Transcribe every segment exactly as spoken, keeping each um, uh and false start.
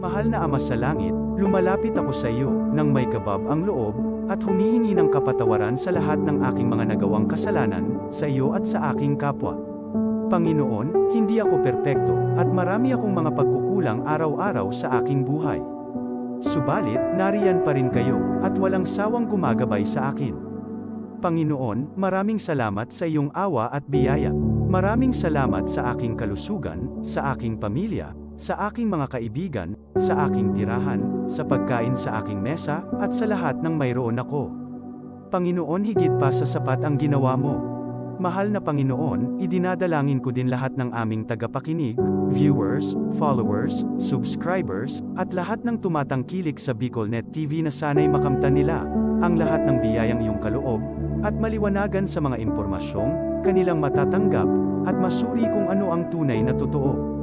Mahal na Ama sa Langit, lumalapit ako sa iyo nang may kabab ang loob, at humihingi ng kapatawaran sa lahat ng aking mga nagawang kasalanan, sa iyo at sa aking kapwa. Panginoon, hindi ako perpekto, at marami akong mga pagkukulang araw-araw sa aking buhay. Subalit, nariyan pa rin kayo, at walang sawang gumagabay sa akin. Panginoon, maraming salamat sa iyong awa at biyaya. Maraming salamat sa aking kalusugan, sa aking pamilya, sa aking mga kaibigan, sa aking tirahan, sa pagkain sa aking mesa, at sa lahat ng mayroon ako. Panginoon, higit pa sa sapat ang ginawa mo. Mahal na Panginoon, idinadalangin ko din lahat ng aming tagapakinig, viewers, followers, subscribers, at lahat ng tumatangkilik sa Bicolnet T V na sana'y makamtan nila ang lahat ng biyayang iyong kaloob, at maliwanagan sa mga impormasyong kanilang matatanggap, at masuri kung ano ang tunay na totoo.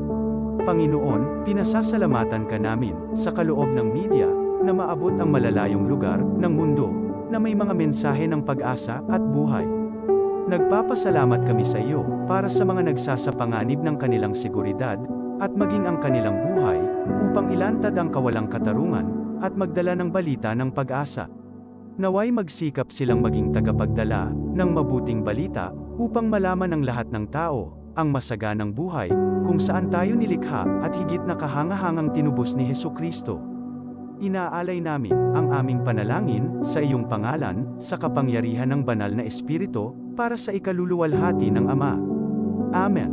Panginoon, pinasasalamatan ka namin sa kaloob ng media na maabot ang malalayong lugar ng mundo na may mga mensahe ng pag-asa at buhay. Nagpapasalamat kami sa iyo para sa mga nagsasapanganib ng kanilang seguridad at maging ang kanilang buhay upang ilantad ang kawalang katarungan at magdala ng balita ng pag-asa. Naway magsikap silang maging tagapagdala ng mabuting balita upang malaman ng lahat ng tao ang masaganang buhay kung saan tayo nilikha at higit na kahangahangang tinubos ni Jesu-Cristo. Inaalay namin ang aming panalangin sa iyong pangalan, sa kapangyarihan ng Banal na Espiritu, para sa ikaluluwalhati ng Ama. Amen.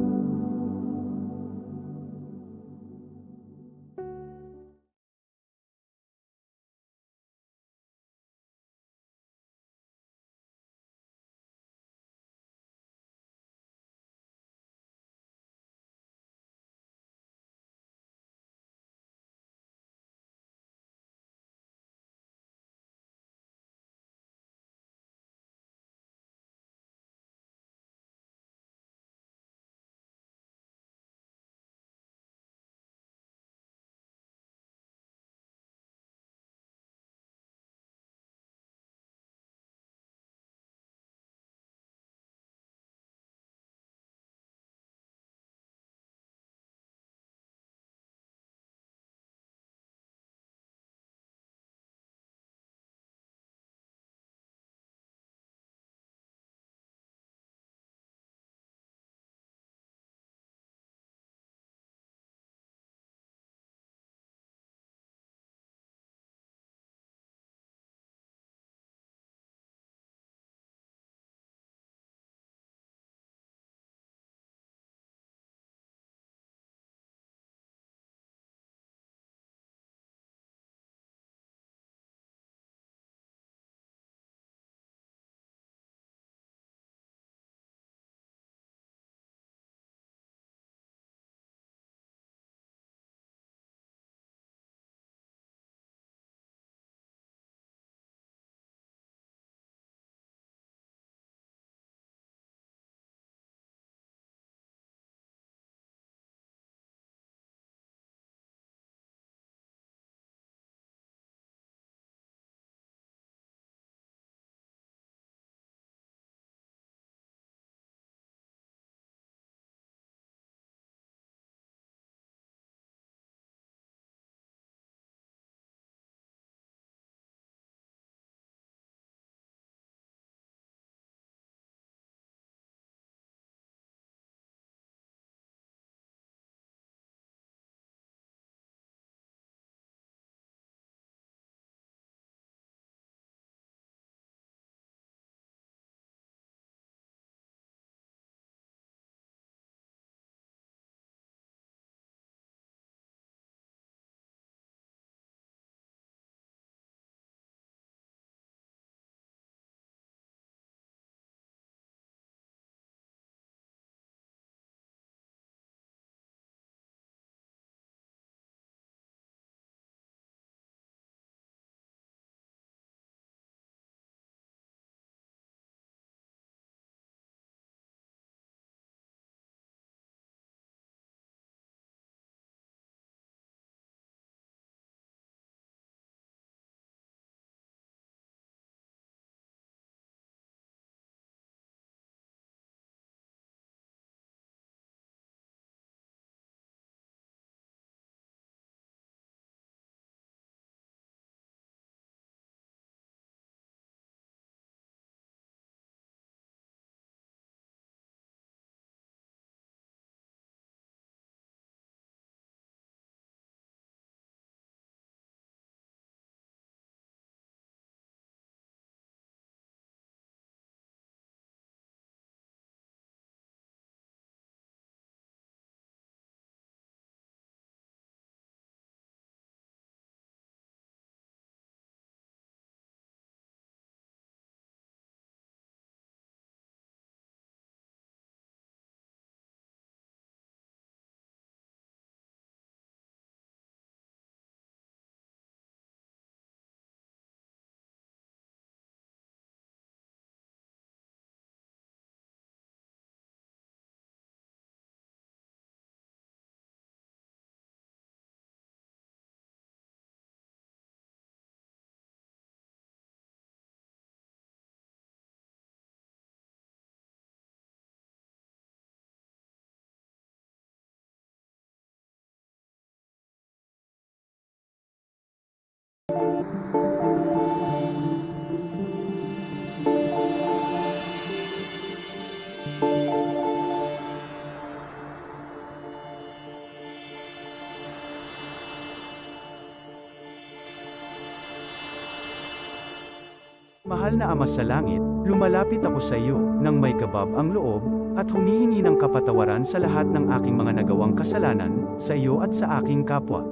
Mahal na Ama sa Langit, lumalapit ako sa iyo nang may kabab ang loob at humihingi ng kapatawaran sa lahat ng aking mga nagawang kasalanan sa iyo at sa aking kapwa.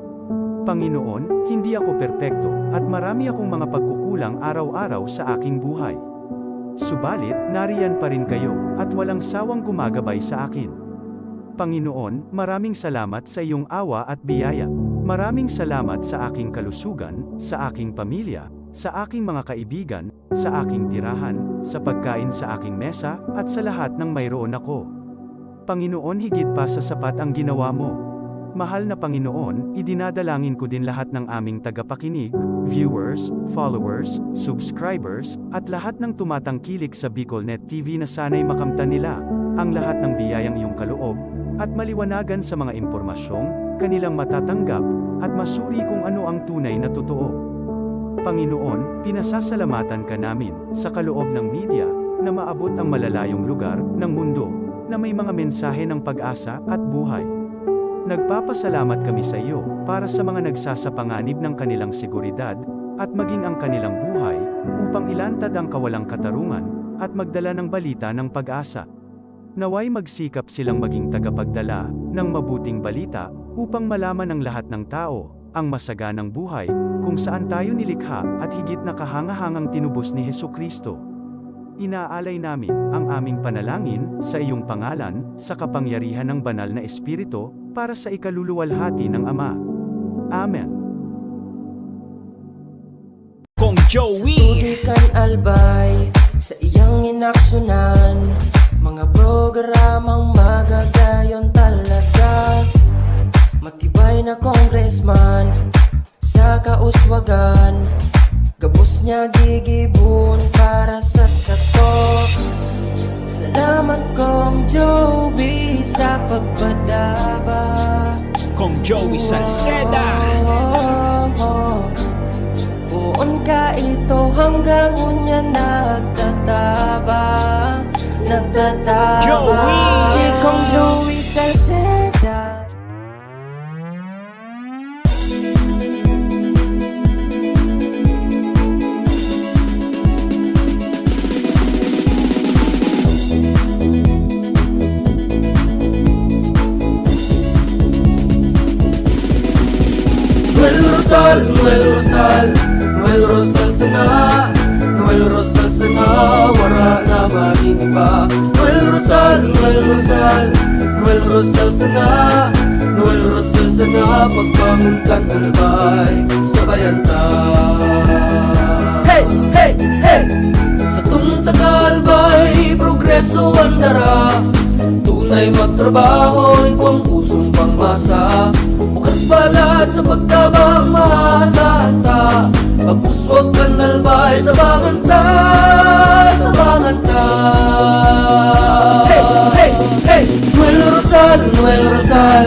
Panginoon, hindi ako perpekto at marami akong mga pagkukulang araw-araw sa aking buhay. Subalit, nariyan pa rin kayo at walang sawang gumagabay sa akin. Panginoon, maraming salamat sa iyong awa at biyaya. Maraming salamat sa aking kalusugan, sa aking pamilya, sa aking mga kaibigan, sa aking tirahan, sa pagkain sa aking mesa, at sa lahat ng mayroon ako. Panginoon, higit pa sa sapat ang ginawa mo. Mahal na Panginoon, idinadalangin ko din lahat ng aming tagapakinig, viewers, followers, subscribers, at lahat ng tumatangkilik sa BicolNet T V na sana'y makamtan nila ang lahat ng biyayang iyong kaloob at maliwanagan sa mga impormasyong kanilang matatanggap at masuri kung ano ang tunay na totoo. Panginoon, pinasasalamatan ka namin sa kaloob ng media na maabot ang malalayong lugar ng mundo na may mga mensahe ng pag-asa at buhay. Nagpapasalamat kami sa iyo para sa mga nagsasapanganib ng kanilang seguridad at maging ang kanilang buhay upang ilantad ang kawalang katarungan at magdala ng balita ng pag-asa. Naway magsikap silang maging tagapagdala ng mabuting balita upang malaman ng lahat ng tao ang masaganang buhay kung saan tayo nilikha at higit na kahangahangang tinubos ni Jesu-Cristo. Inaalay namin ang aming panalangin sa iyong pangalan, sa kapangyarihan ng Banal na Espiritu, para sa ikaluluwalhati ng Ama. Amen. Kong Joey. Sa tubig kan Albay, sa iyang inaksyonan, mga programang magagayon talaga. Matibay na congressman, sa kauswagan, gabos niya gigibon para sa sato. Salamat, Kong Joey, sa pagpadaba. Kong Joey Salceda. Poon ka ito hanggang unya nagtataba, nagtataba. Joey! Si Kong Joey Salceda. Noel Rosal, Noel Rosal, Noel Rosal sana, Noel Rosal sana, wara na maning iba. Noel Rosal, Noel Rosal, Noel Rosal sana, Noel Rosal sana, pagbangon kan Albay, sabayan ta. Hey! Hey! Hey! Satong taga Albay, progreso an dara. Tunay magtrabaho, igwang pusong pangmasa. Bukas balat sa pagtabang, maasahan ta. Pag-uswag kan Albay, tabangan ta, tabangan ta. Hey! Hey! Hey! Noel Rosal, Noel Rosal,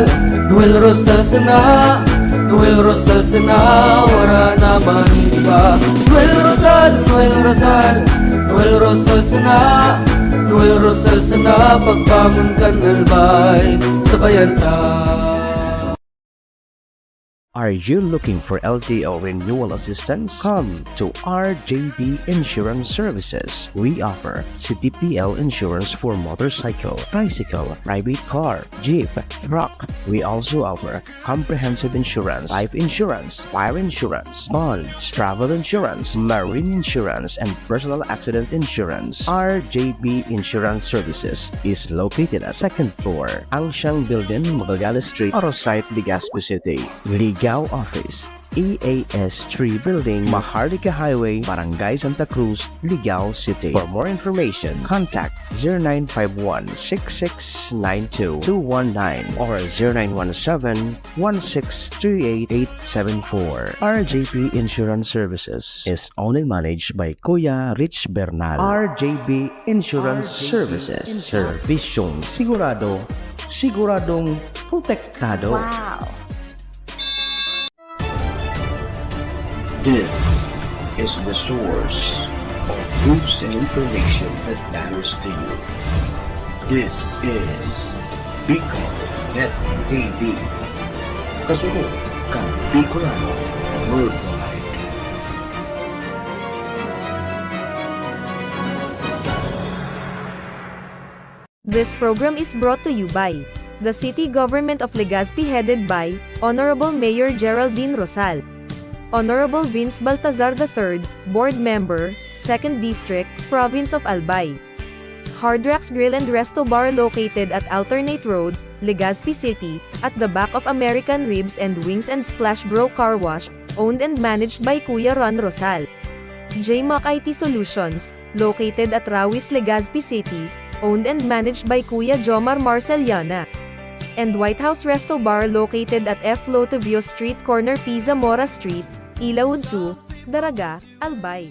Noel Rosal sana, Noel Rosal sana, wara na maning iba. Noel Rosal, Noel Rosal, Noel Rosal sana, Noel Rosal sana, pagbangon kan Albay, sabayan ta. Are you looking for L T O renewal assistance? Come to R J B Insurance Services. We offer C D P L insurance for motorcycle, tricycle, private car, jeep, truck. We also offer comprehensive insurance, life insurance, fire insurance, bonds, travel insurance, marine insurance, and personal accident insurance. R J B Insurance Services is located at second floor, Angsiang Building, Magallanes Street, Oro Site, Legazpi City. Ligao Office, E A S three Building, Maharlika Highway, Barangay Santa Cruz, Ligao City. For more information, contact zero nine five one six six nine two two one nine or zero nine one seven one six three eight eight seven four. R J P Insurance Services is owned and managed by Kuya Rich Bernal. R J B Insurance Services. Servisyong sigurado, siguradong protektado. Wow! This is the source of news and information that matters to you. This is Bicol Net T V. Kasunod kan Bicolano Worldwide. This program is brought to you by the City Government of Legazpi, headed by Honorable Mayor Geraldine Rosal, Honorable Vince Baltazar the third, Board Member, Second District, Province of Albay. Hard Rocks Grill and Resto Bar, located at Alternate Road, Legazpi City, at the back of American Ribs and Wings and Splash Bro Car Wash, owned and managed by Kuya Ron Rosal. J Mac I T Solutions, located at Rawis, Legazpi City, owned and managed by Kuya Jomar Marceliana. And White House Resto Bar, located at F Lotovio Street, corner P Zamora Street, Ilaud two, Daraga, Albay.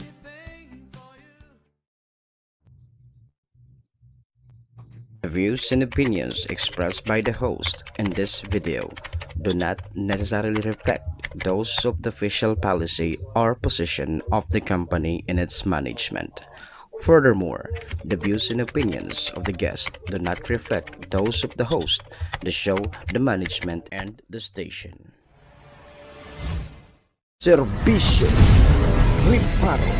The views and opinions expressed by the host in this video do not necessarily reflect those of the official policy or position of the company in its management. Furthermore, the views and opinions of the guest do not reflect those of the host, the show, the management, and the station. Serbisyo Reparo.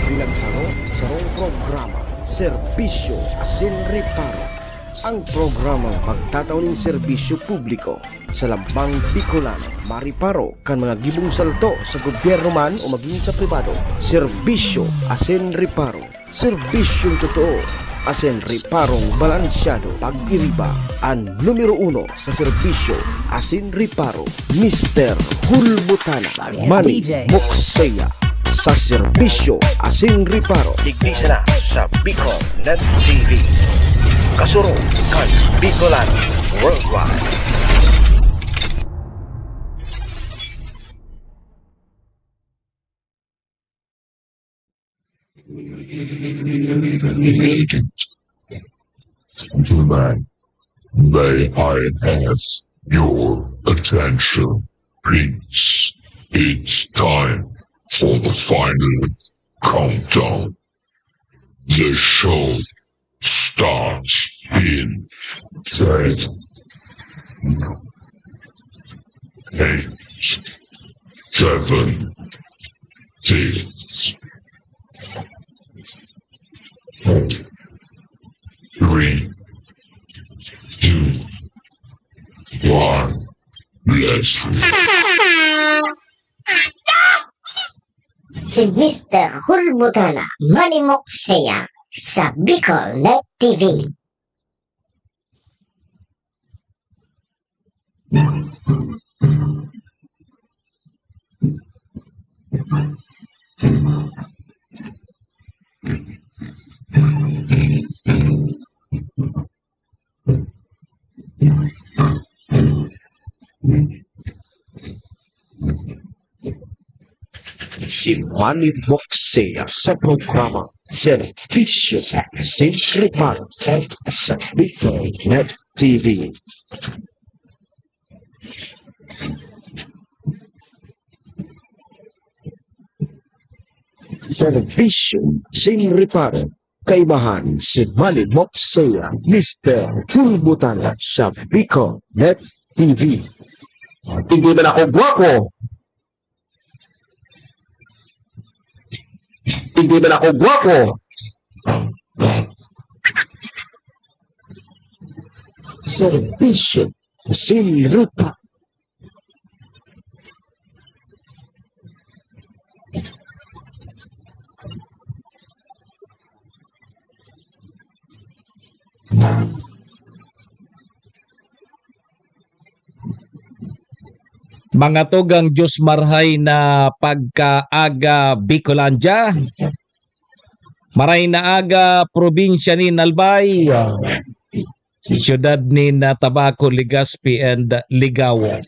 Pinagsaro-sarong programa, Serbisyo asin Reparo. Ang programang magtatao nin serbisyo publiko sa lambang Bicolano, mareparo kan mga gibong salto sa gobyerno man o magin sa pribado. Serbisyo asin Reparo. Serbisyong totoo asin reparong balansyado. Pag-iriba an numero uno sa serbisyo asin reparo, Mister Hulbutana. Manny Mokseya sa serbisyo asin reparo. Digdi sana sa Bicol Net T V. Kasurog kan Bicolano Worldwide. Gentlemen, may I ask your attention, please? It's time for the final countdown. The show starts in ten, eight, seven, six, three, two, one. Let's go. Si Mister Hulbutana, Manny Mokseya sa Bicol Net T V. Si Manny Mokseya sa programa Serbisyo sa Reparo sa Bicol Net T V. Serbisyo sin Reparo. Kaibahan si Manny Mokseya, Mister Hulbutana sa Bicol Net T V. Hindi man ako gwapo. Hindi man ako gwapo. Serbisyo sin Reparo. Mga tugang Diyos marhay na pagkaaga Bicolandia. Maray na aga, probinsya nin Albay, siyudad nin, ah, Tabaco, Legazpi, and Ligao.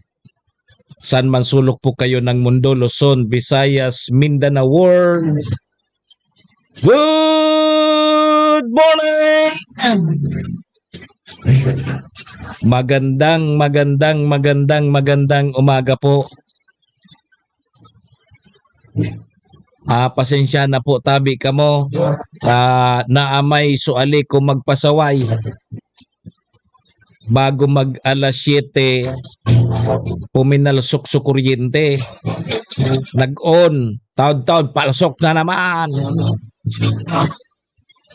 San man sulok po kayo ng mundo, Luzon, Visayas, Mindanao World. Good morning! Magandang, magandang, magandang, magandang umaga po. Ah, pasensya na po tabi kamo. Ah, naamay suali ko magpasaway. Bago mag alas siyete, puminalsok sa kuryente. Nag-on, taod-taod, palsok na naman.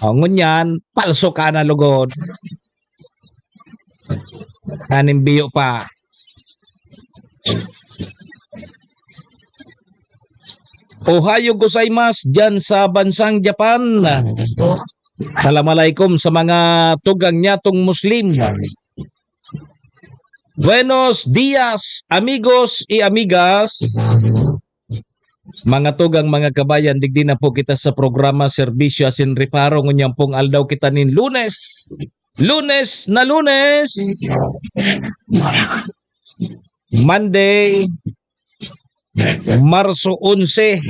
O, ngunyan, palso ka na lugod. Aning biyo pa. Ohayo gozaimasu diyan sa bansang Japan. Salam alaikum sa mga tugang nyatong Muslim. Buenos dias, amigos y amigas. Mga tugang, mga kabayan, digdi na po kita sa programa Serbisyo asin Reparo. Ngunyan pong aldaw kita nin Lunes. Lunes na Lunes. Monday, Marso onse,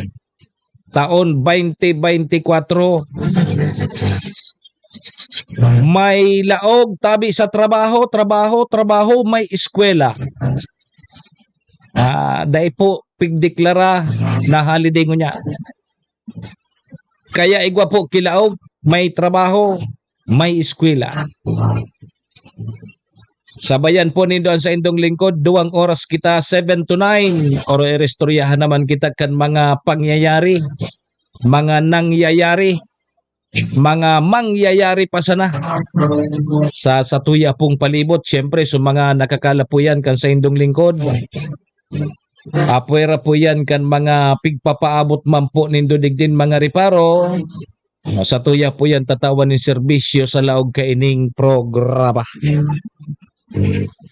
taon twenty twenty-four. May laog tabi sa trabaho, trabaho, trabaho, may eskwela. Ah, dai po pigdeklara na holiday ngunyan. Kaya igwa po kilaog, may trabaho, may eskwela. Sabayan po nindo ang saindong lingkod, duwang oras kita, seven to nine. Oro iristoryahan naman kita kan mga pangyayari, mga nangyayari, mga mangyayari pa sana sa satuya pong palibot. Siyempre, sa mga nakakalapuyan kan saindong lingkod, apwera po yan kan mga pigpapaabot man po nindo digdin mga reparo. Satuya po yan tatawan nin serbisyo sa laog kaining programa.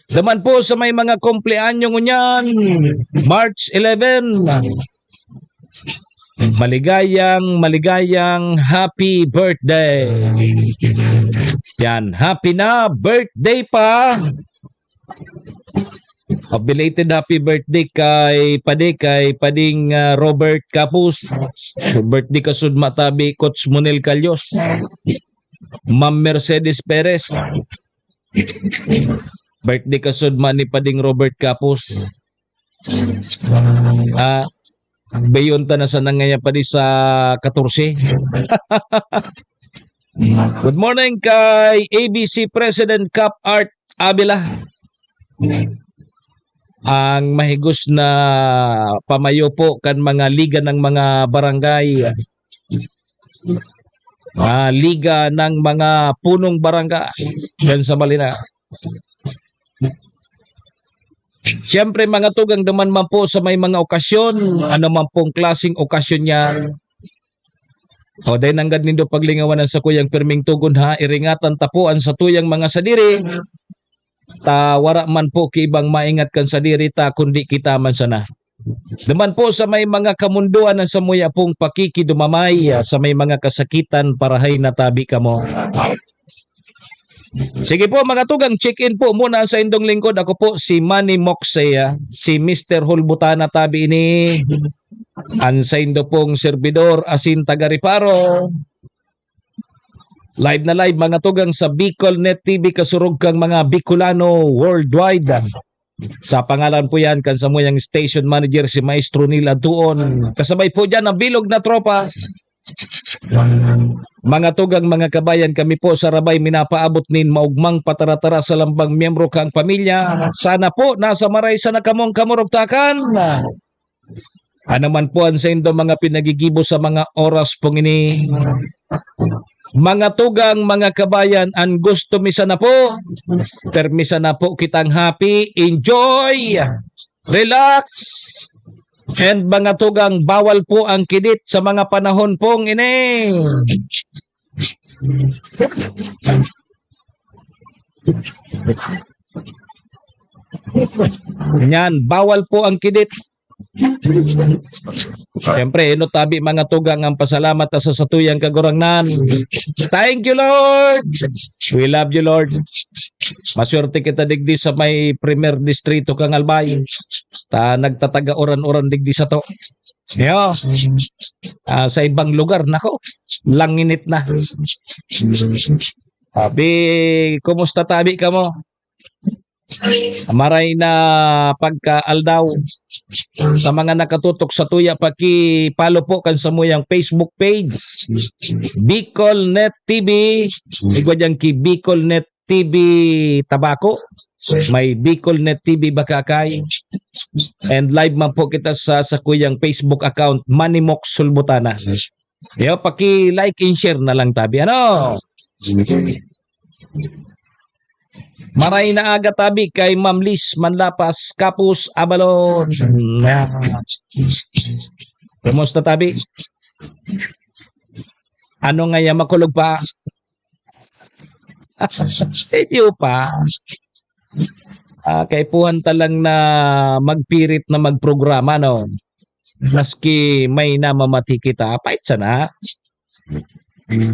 Daman po sa may mga kumpleanyo ngunyan, March eleven. Maligayang, maligayang happy birthday. Yan, happy na birthday pa. A belated happy birthday kay Padi, kay Pading, ah, Robert Capus. Birthday ka sud matabi, Coach Monel Calios. Ma'am Mercedes Perez. Birthday ka sud man ni Pading Robert Capus. Ah, beyon ta na sa nangaya pa di sa katorse. Good morning kay A B C President Cap Art Avila. Ang mahigos na pamayo po kan mga liga ng mga barangay. Ah, liga ng mga punong barangay diyan sa Malina. Siyempre, mga tugang, duman man po sa may mga okasyon, ano man pong klaseng okasyon yan. O, dahil nanggad nindo paglingawan ang sakuyang pirming tugon, ha, iringatan ta po ang satuyang mga sadiri. Ta wara man po ki ibang maingat kan sadiri ta, kundi kita man sana. Duman po sa may mga kamundoan ang samuya pong pakikidumamay, ah, sa may mga kasakitan, parahay na tabi kamo. Sige po, mga tugang, check-in po muna sa indong lingkod. Ako po si Manny Moxey, ah, si Mister Hulbutana tabi ini. Ang saindo pong servidor, asin taga Reparo. Live na live, mga tugang, sa Bicol Net T V, kasurog kang mga Bicolano worldwide. Sa pangalan po yan, kan samuyang station manager, si Maestro Neil Adtuon. Kasabay po dyan ang bilog na tropa. Mga tugang, mga kabayan, kami po sa Rabay minapaabot nin maugmang pataratara sa lambang miyembro kang pamilya. Sana po nasa maray sana kamong kamurugtakan. Ano man po ang saindo mga pinagigibo sa mga oras pong ini. Mga tugang, mga kabayan, ang gusto mi sana po, permi sana po kitang happy, enjoy, relax, and mga tugang, bawal po ang kidit sa mga panahon pong ini. Yan, bawal po ang kidit. Siyempre, ino tabi mga tugang ang pasalamat ta sa satuyang Kagurangnan. Thank you, Lord. We love you, Lord. Maswerte kita digdi sa may Primer Distrito kang Albay. Ta nagtataga uran-uran digdi sato. Yo. Ah, sa ibang lugar, nako, langinit na. Abi, kumusta tabi kamo? Maray na pagkaaldaw. Sa mga nakatutok sa tuya, paki-follow po kan samuyang Facebook page, Bicol Net T V. Igwa diyan ki Bicol Net T V Tabaco. May Bicol Net T V Bacacay. And live man po kita sa sakuyang Facebook account, Manny Mox Sulbutana. Yo, paki-like and share na lang tabi, ano? Maray na aga tabi kay Ma'am Liz Manlapas, Kapus, Abalon. Kumusta tabi? Ano nga yan, makulog pa? Iyo pa. Ah, kaipuhan ta lang na magpirit na magprograma, no? Maski may namamati kita, pait sana.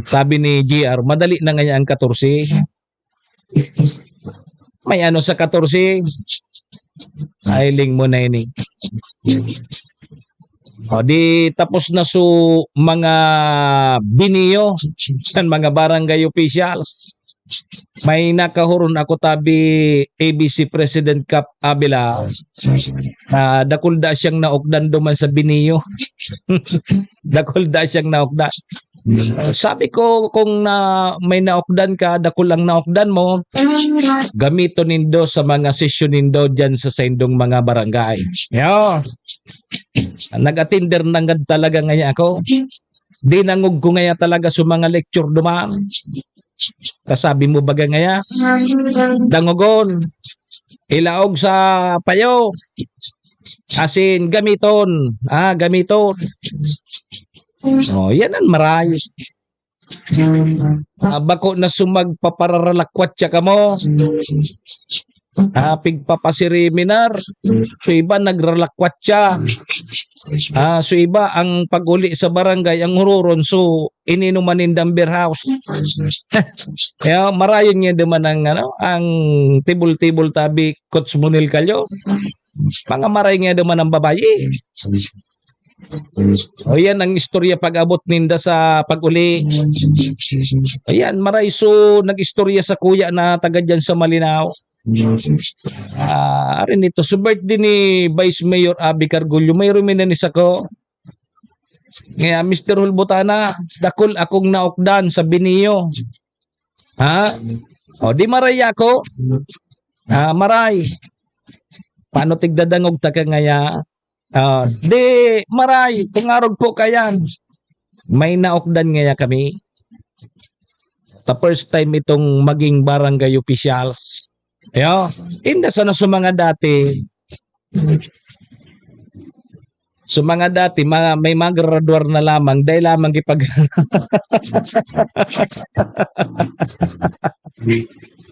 Sabi ni G R, madali na ngayon ang katorse. May ano sa katorse? Hiling mo na ini. O di tapos na su mga biniyo sa mga barangay officials. May nakahuron ako tabi A B C President Kap Abela. Ah, dakul da siyang naukdan duman sa biniyo. Dakul da siyang naukdan. Sabi ko, kung na, may naukdan ka, dakul ang naukdan mo, gamiton nindo sa mga sesyon nindo dyan sa saindong mga barangay. Yo. Nag-attender na nga talaga ngaya ako. Dinangog ko ngaya talaga sa mga lecture duman. Kasabi mo baga ngaya? Dangogon. Ilaog sa payo. Asin gamiton. Ah, gamiton. Oh, yan ang maray. Ah, bako na sumagpapararalakwatsa kamo. Ah, pigpapasiriminar. So iba nagralakwatsa. Ah, so iba ang pag-uli sa barangay, ang hururon, so ininuman nindang beer house. Kaya marayon nga duman ang, ano, ang tibol-tibol tabi, Coach Monel Callo. Mga maray nga duman ang babayi. O yan ang istorya pag-abot ninda sa pag-uli. Ayan, maray so nag-istorya sa kuya na taga dyan sa Malinao. Ah, arin ito. So birthday ni Vice Mayor Abby Cargullo. Mayroon mi na ni sako. Kaya, Mister Hulbutana, dakul akong naukdan sa biniyo. Ha? O, di maray ako. Ah, maray. Paano tigdadangog ta ka ngaya? Ah, di maray, kung arog po kayan. May naukdan ngaya kami. The first time itong maging barangay officials. Yo, inda sana sa mga dati. Sa mga dati, mga, may magradwar na lamang, dahil lamang ipag-,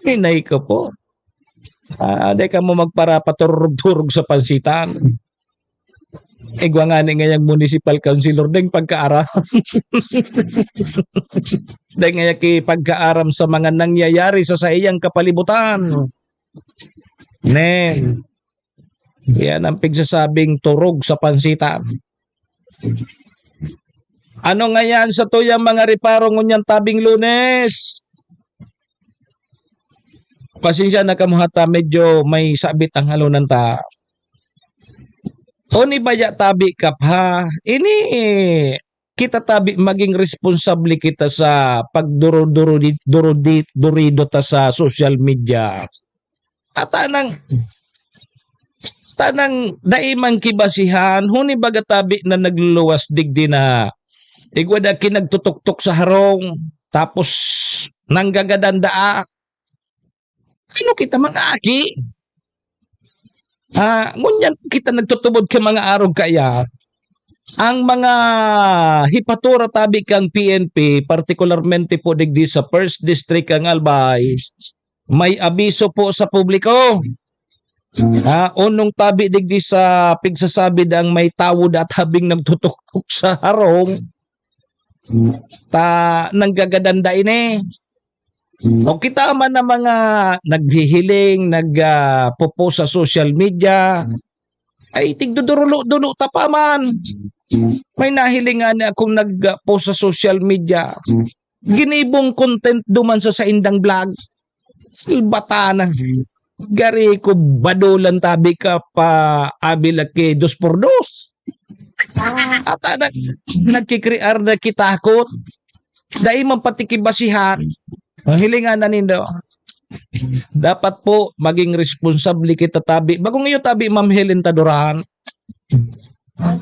Hinay ko po. Ah, dahil ka mo magparapaturog-turog sa pansitan. Igwa nga ni ngayang municipal councilor, dahil pagkaaram. Dahil ngaya ki pagkaaram sa mga nangyayari sa saiyang kapalibutan. Nen. Yan ang pigsasabing turog sa pansitan. Ano ngayan sa tuyang mga reparo ngunyan tabing Lunes? Pasensya na kamo ha ta, medyo may sabit ang halunan ta. O ni baya tabi kap ha, ini kita tabi maging responsable kita sa pagduro-duro di-, duro di-, durido ta sa social media. At anang, tanang dai man kibasihan, huni baga tabi na nagluluwas digdi na igwa da kinagtutuktok sa harong, tapos nanggagadan daa. Ano kita, mga aki? Ah, ngunyan kita nagtutubod ka mga arog kaya. Ang mga hipatura tabi kang P N P, partikularmente po digdi sa First District kang Albay, may abiso po sa publiko. Ah, unong tabi digdi sa pigsasabi dang may tawo da tabing nagtutuktok sa harong. Ta nanggagadan da ini. O kita man na mga naghihiling, nag, ah, popost sa social media, ay tigdudurulo-dulo ta pa man. May nahiling nga ni akong nag, ah, post sa social media. Ginibong content duman sa saindang vlog. Silbatanan. Gari ko badulan tabi ka pa abi laki dos por dos. At, ah, nag-, nagkikrear na kitakot. Dai man pati kibasihan. Ang hilingan na nindo. Dapat po maging responsable kita tabi. Bagong iyo tabi, Ma'am Helen Taduran.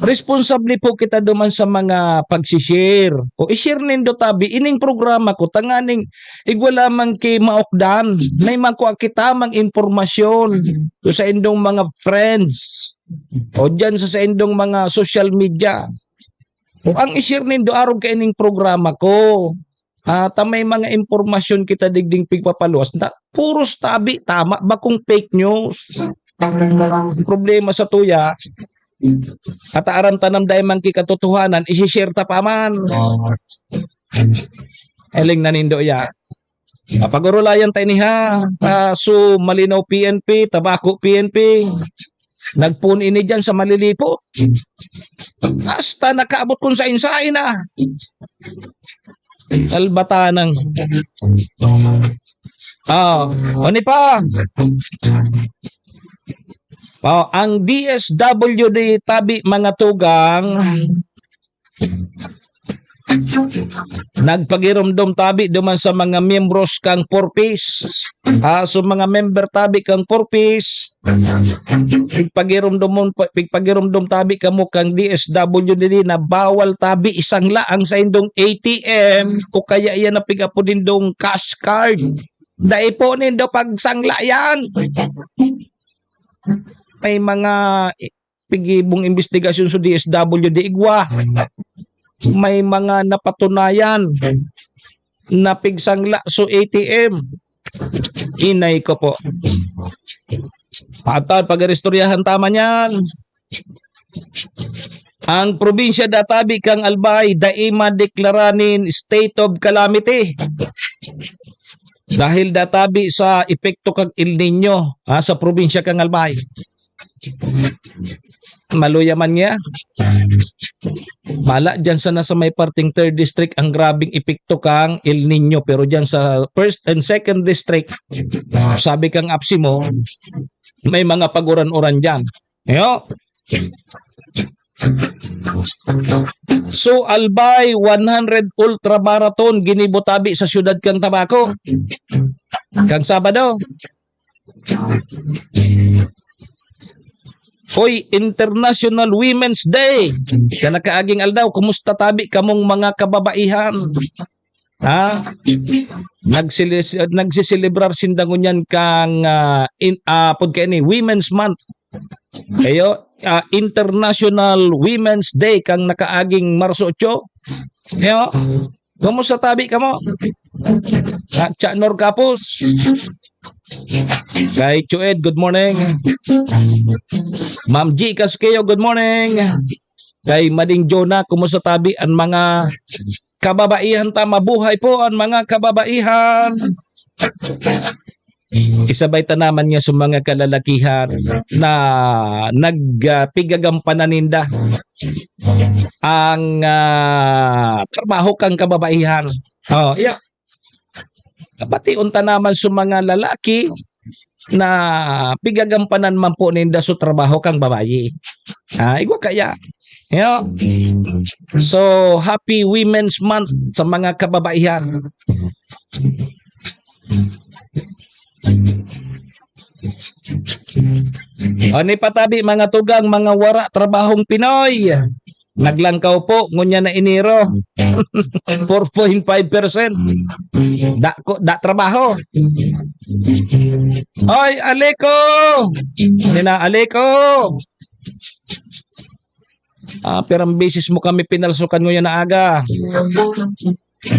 Responsable po kita duman sa mga pagsi-share. O i-share nindo tabi ining programa ko tanganing igwa lamang ki maokdan, may makua kita mang impormasyon. So, sa indong mga friends o diyan sa, sa indong mga social media. O ang i-share nindo arog kaining programa ko. Ah, ta may mga impormasyon kita digding pigpapaluwas na puros tabi tama, bakong fake news. Ang problema sa tuya, at aram tanam dai man ki katotohanan, isi-share ta pa man. Eling na nindo ya. Ah, pag-urulayan tayo ni ha. Ah, so, Malinaw P N P, Tabaco P N P. Nagpun ini diyan sa Malilipo. Hasta nakaabot kun sain-sain na. Salbatanang. Ah, ano pa? Oh, ang D S W D tabi mga tugang nagpagirumdom tabi duman sa mga miyembros kang Four Ps. Ah, so mga member tabi kang Four Ps, pigpagirumdomon pa, pigpagirumdom tabi kamo kang D S W D na bawal tabi isangla ang saindong A T M o kaya iyan na pig-apo nindong cash card. Dai po nindo pagsangla yan. May mga pigibong imbestigasyon sa D S W D igwa. May mga napatunayan na pigsangla so A T M. Inay ko po. Patay, pag-iristoryahan tama niyan. Ang probinsya databi kang Albay, dai madeklara nin state of calamity. Dahil databi sa epekto kang El Nino, ha, sa probinsya kang Albay. Maluya man niya. Mala, dyan sana sa may parting third district, ang grabing epekto kang El Nino. Pero dyan sa first and second district, sabi kang apsi mo, may mga paguran-uran dyan. Yo. So, Albay one hundred Ultra Marathon, ginibo tabi sa siyudad kang Tabaco. Kang Sabado. Hoy, International Women's Day. Sa nakaaging aldaw, kumusta tabi kamong mga kababaihan? Ha? Nagsili-, nagsiselebrar sinda ngunyan kang, ah, in, ah, pod kaini, Women's Month. Kayo, ah, International Women's Day kang nakaaging Marso otso. Kayo, kumusta tabi kamo? Ah, Cha Nor Kapos. Kay Chued, good morning. Ma'am G Casqueo, good morning. Kay Mading Jonah, kumusta tabi ang mga kababaihan ta? Mabuhay po ang mga kababaihan. Isabay ta naman nga sa mga kalalakihan na nag, ah, pigagampanan ninda ang, ah, trabaho kang kababaihan. Oh, yeah. Pati unta naman sa mga lalaki na pigagampanan man po ninda sa trabaho kang babayi. Ah, igwa kaya. Yeah. So, happy Women's Month sa mga kababaihan. Ano patabi, mga tugang, mga wara trabahong Pinoy? Naglangkaw po, ngunya na Enero. Four point five percent. Da, ko, da trabaho. Oy, Aleko! Nina Aleko! Ah, pirang beses mo kami pinalsukan nguyan na aga.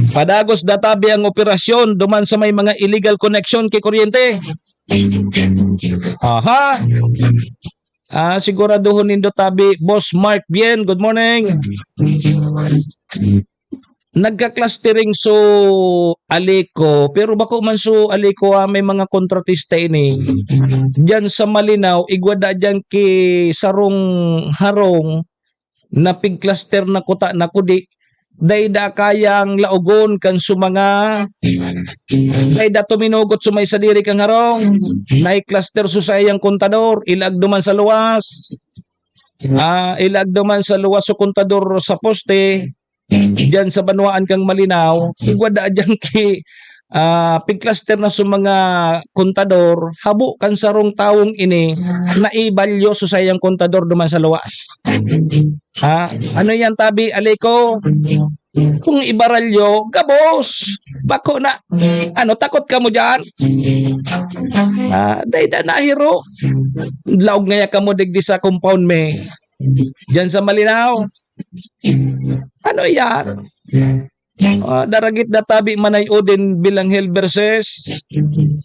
Padagos databi ang operasyon duman sa may mga illegal connection ki kuryente. Aha. Ah, siguraduhon nindo tabi, Boss Mark Bien. Good morning. Nagka-clustering so Aleko, pero bako man so Aleko, ah, may mga kontratista ini. Diyan sa Malinao, igwa da diyan ki sarong harong na pig-cluster na kuta na kudi, dai da kayang laogon kan so mga, dai da tuminugot so may sadiri kang harong, nai-cluster so saiyang kontador, ilaag duman sa luwas. Ah, ilaag duman sa luwas so kontador sa poste, diyan sa banwaan kang Malinao, igwa da diyan ki ah, pigklaster na sa mga kontador, habo kan sarong tawong ini na ibalyo sa sayang kontador duman sa luwas. Ha? Ano yan, tabi, Aliko? Kung ibaralyo, gabos. Bako na. Ano, takot ka mo dyan? Ah, dai da nahiro. Laog ngaya kamo digdi sa compound me. Diyan sa Malinaw. Ano yan? Ah, daragit na tabi manay Odin Bilanghel versus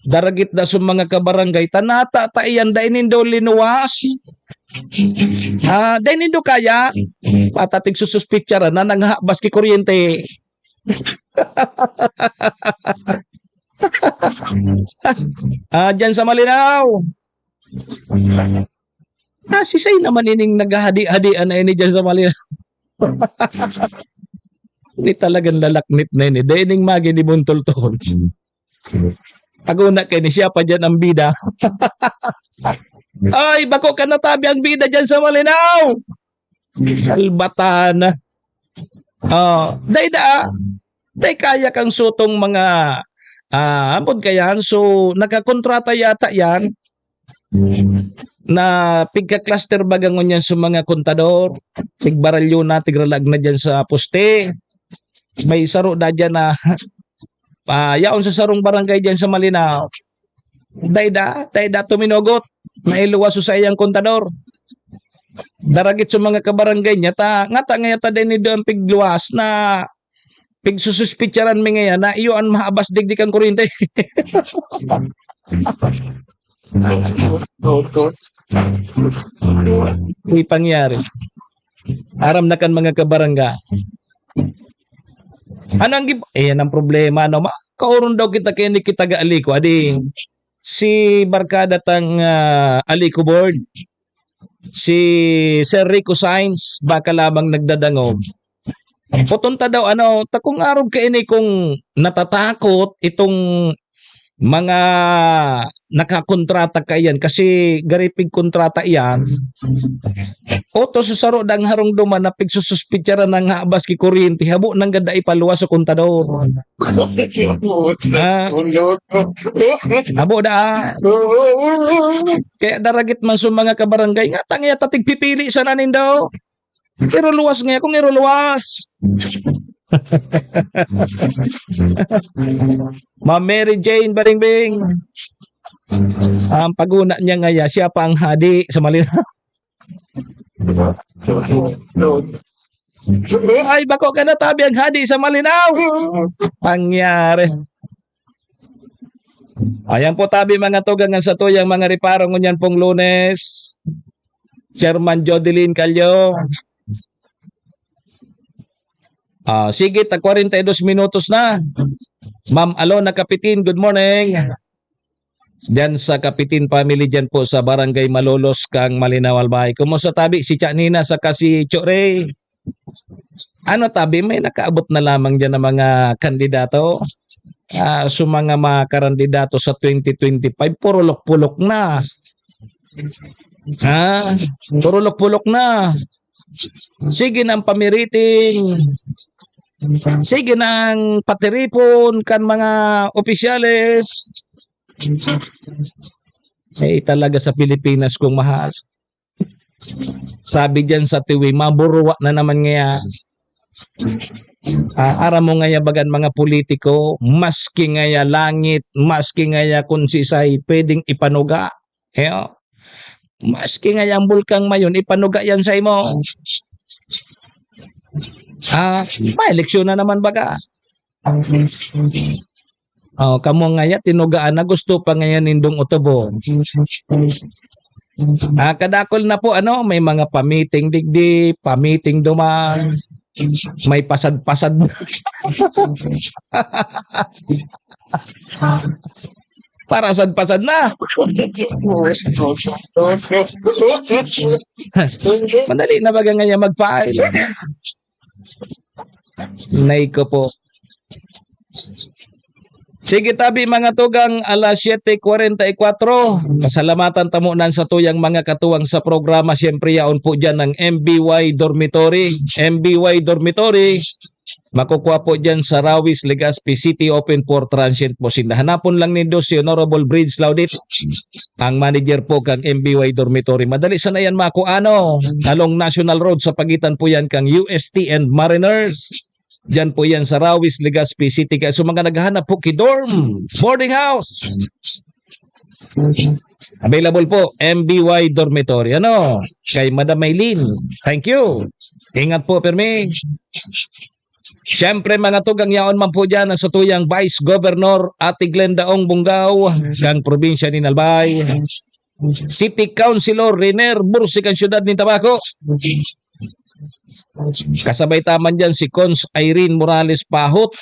daragit na sa mga kabarangay. Tanata ta iyan, dai nindo linuwas. Ah, dai nindo kaya. Patatig sususpitsaran na nanghabas ki kuryente. Ah, diyan sa Malinaw. Ah, sisay naman ining naghahadi-hadian na ini diyan sa Malinaw? Ini talagang lalaknit na ini. Dai ning magi ni Buntulton. Pag-una kay ni siya pa diyan ang bida. Ay, bako ka natabi ang bida diyan sa Malinaw. Salbatan. Oh, dai da. Dai kaya kang sutong mga, ah, ambod kayan. So, nagkakontrata yata yan na pigka-cluster baga ngunyan sa mga kontador. Tigbaralyo na, tigralag na dyan sa poste. May saro na dyan na, ah, yaon sa sarong barangay dyan sa Malinaw. Dai da, dai da tuminugot. Nailuwas sa iyang kontador. Daragit sa mga kabarangay niya, ta, nga ta, nga ta, dai nido ang pigluwas na pigsususpitsaran mi ngayan na iyo an mahabas digdi kan kuryente. Uy, pangyari. Aram na kan mga kabarangay. Ano ang gib-, ayan ang problema, no? Ma-, kaoron daw kita kay ni kita ga Aliko. Adi, si barkada tang, ah, Aliko board. Si Sir Rico Sainz, baka lamang nagdadangog. Puton ta daw, ano, ta kung arog kaini kung natatakot itong mga nakakontrata kaiyan kasi gari pigkontrata iyan. Oto sa saro dang harong duman na pigsususpitsaran ng habas ki kuryente, habo nang gada ipaluwas sa kontador. Ah, habo da. Kaya daragit man sa mga kabarangay, nga tang iya tatig pipili sana nindo. Iruluwas ngaya kung iruluwas. Ma'am Mary Jane Baringbing. Ang paguna niya ngaya, siya pa ang hadi sa Malinaw. Ay, bako ka na tabi ang hadi sa Malinaw. Pangyari. Ayan po tabi mga tugang ang satuyang mga reparo ngunyan pong Lunes. Chairman Jodeline Calyo. Ah, sige, ta kwarenta y dos minutos na. Ma'am Alona Kapitin, good morning. Diyan sa Kapitin family, diyan po sa Barangay Malolos, kang Malinaw, Albay. Kumusta tabi si Cha Nina saka si Cho Ray? Ano tabi, may nakaabot na lamang diyan ng mga kandidato? Ah, sa mga, mga karandidato sa twenty twenty-five, puro lok-pulok na. Ah, puro lok-pulok na. Sige nang pamiriting. Sige nang patiripon kan mga opisyales. Eh, talaga sa Pilipinas kung mahal. Sabi diyan sa tiwi, maburuwa na naman ngaya. Ah, aram mo ngaya bagan mga politiko, maski ngaya langit, maski ngaya kung sisay, pwedeng ipanuga. Eh, oh. Maski ngaya ang bulkang mayon, ipanuga yan sa imo. Ah, may eleksyon na naman baga. Oh, kamo ngaya, tinugaan na, gusto pa ngaya nindong utubo. Ah, kadakol na po, ano, may mga pamiting digdi, pamiting duman, may pasad-pasad na. Parasad-pasad na. Madali na baga ngaya mag-file. Nay ko po. Sige tabi, mga tugang, alas siyete kwarenta y kwatro. Pasalamatan ta mo nan satuyang mga katuwang sa programa. Siyempre, yaon po diyan ang M B Y Dormitory. M B Y Dormitory. Makukuha po dyan sa Rawis, Legazpi City, open for transient po sinda. Hanapon lang nindo si Honorable Bridge Laudit, ang manager po kang M B Y Dormitory. Madali sana yan makuha, ano, along National Road sa pagitan po yan kang U S T and Mariners. Diyan po yan sa Rawis, Legazpi City. Kaya sa mga naghahanap po ki dorm, boarding house, available po, M B Y Dormitory. Ano? Kay Madam Maylin. Thank you. Ingat po, Permi. Siyempre, mga tugang, yaon man po dyan ang satuyang Vice Governor, Ate Glenda Ong Bunggaw, sa probinsya ni Albay. City Councilor Riner Bursik ang siyudad nin Tabaco. Kasabay ta man dyan si Cons Irene Morales Pahot,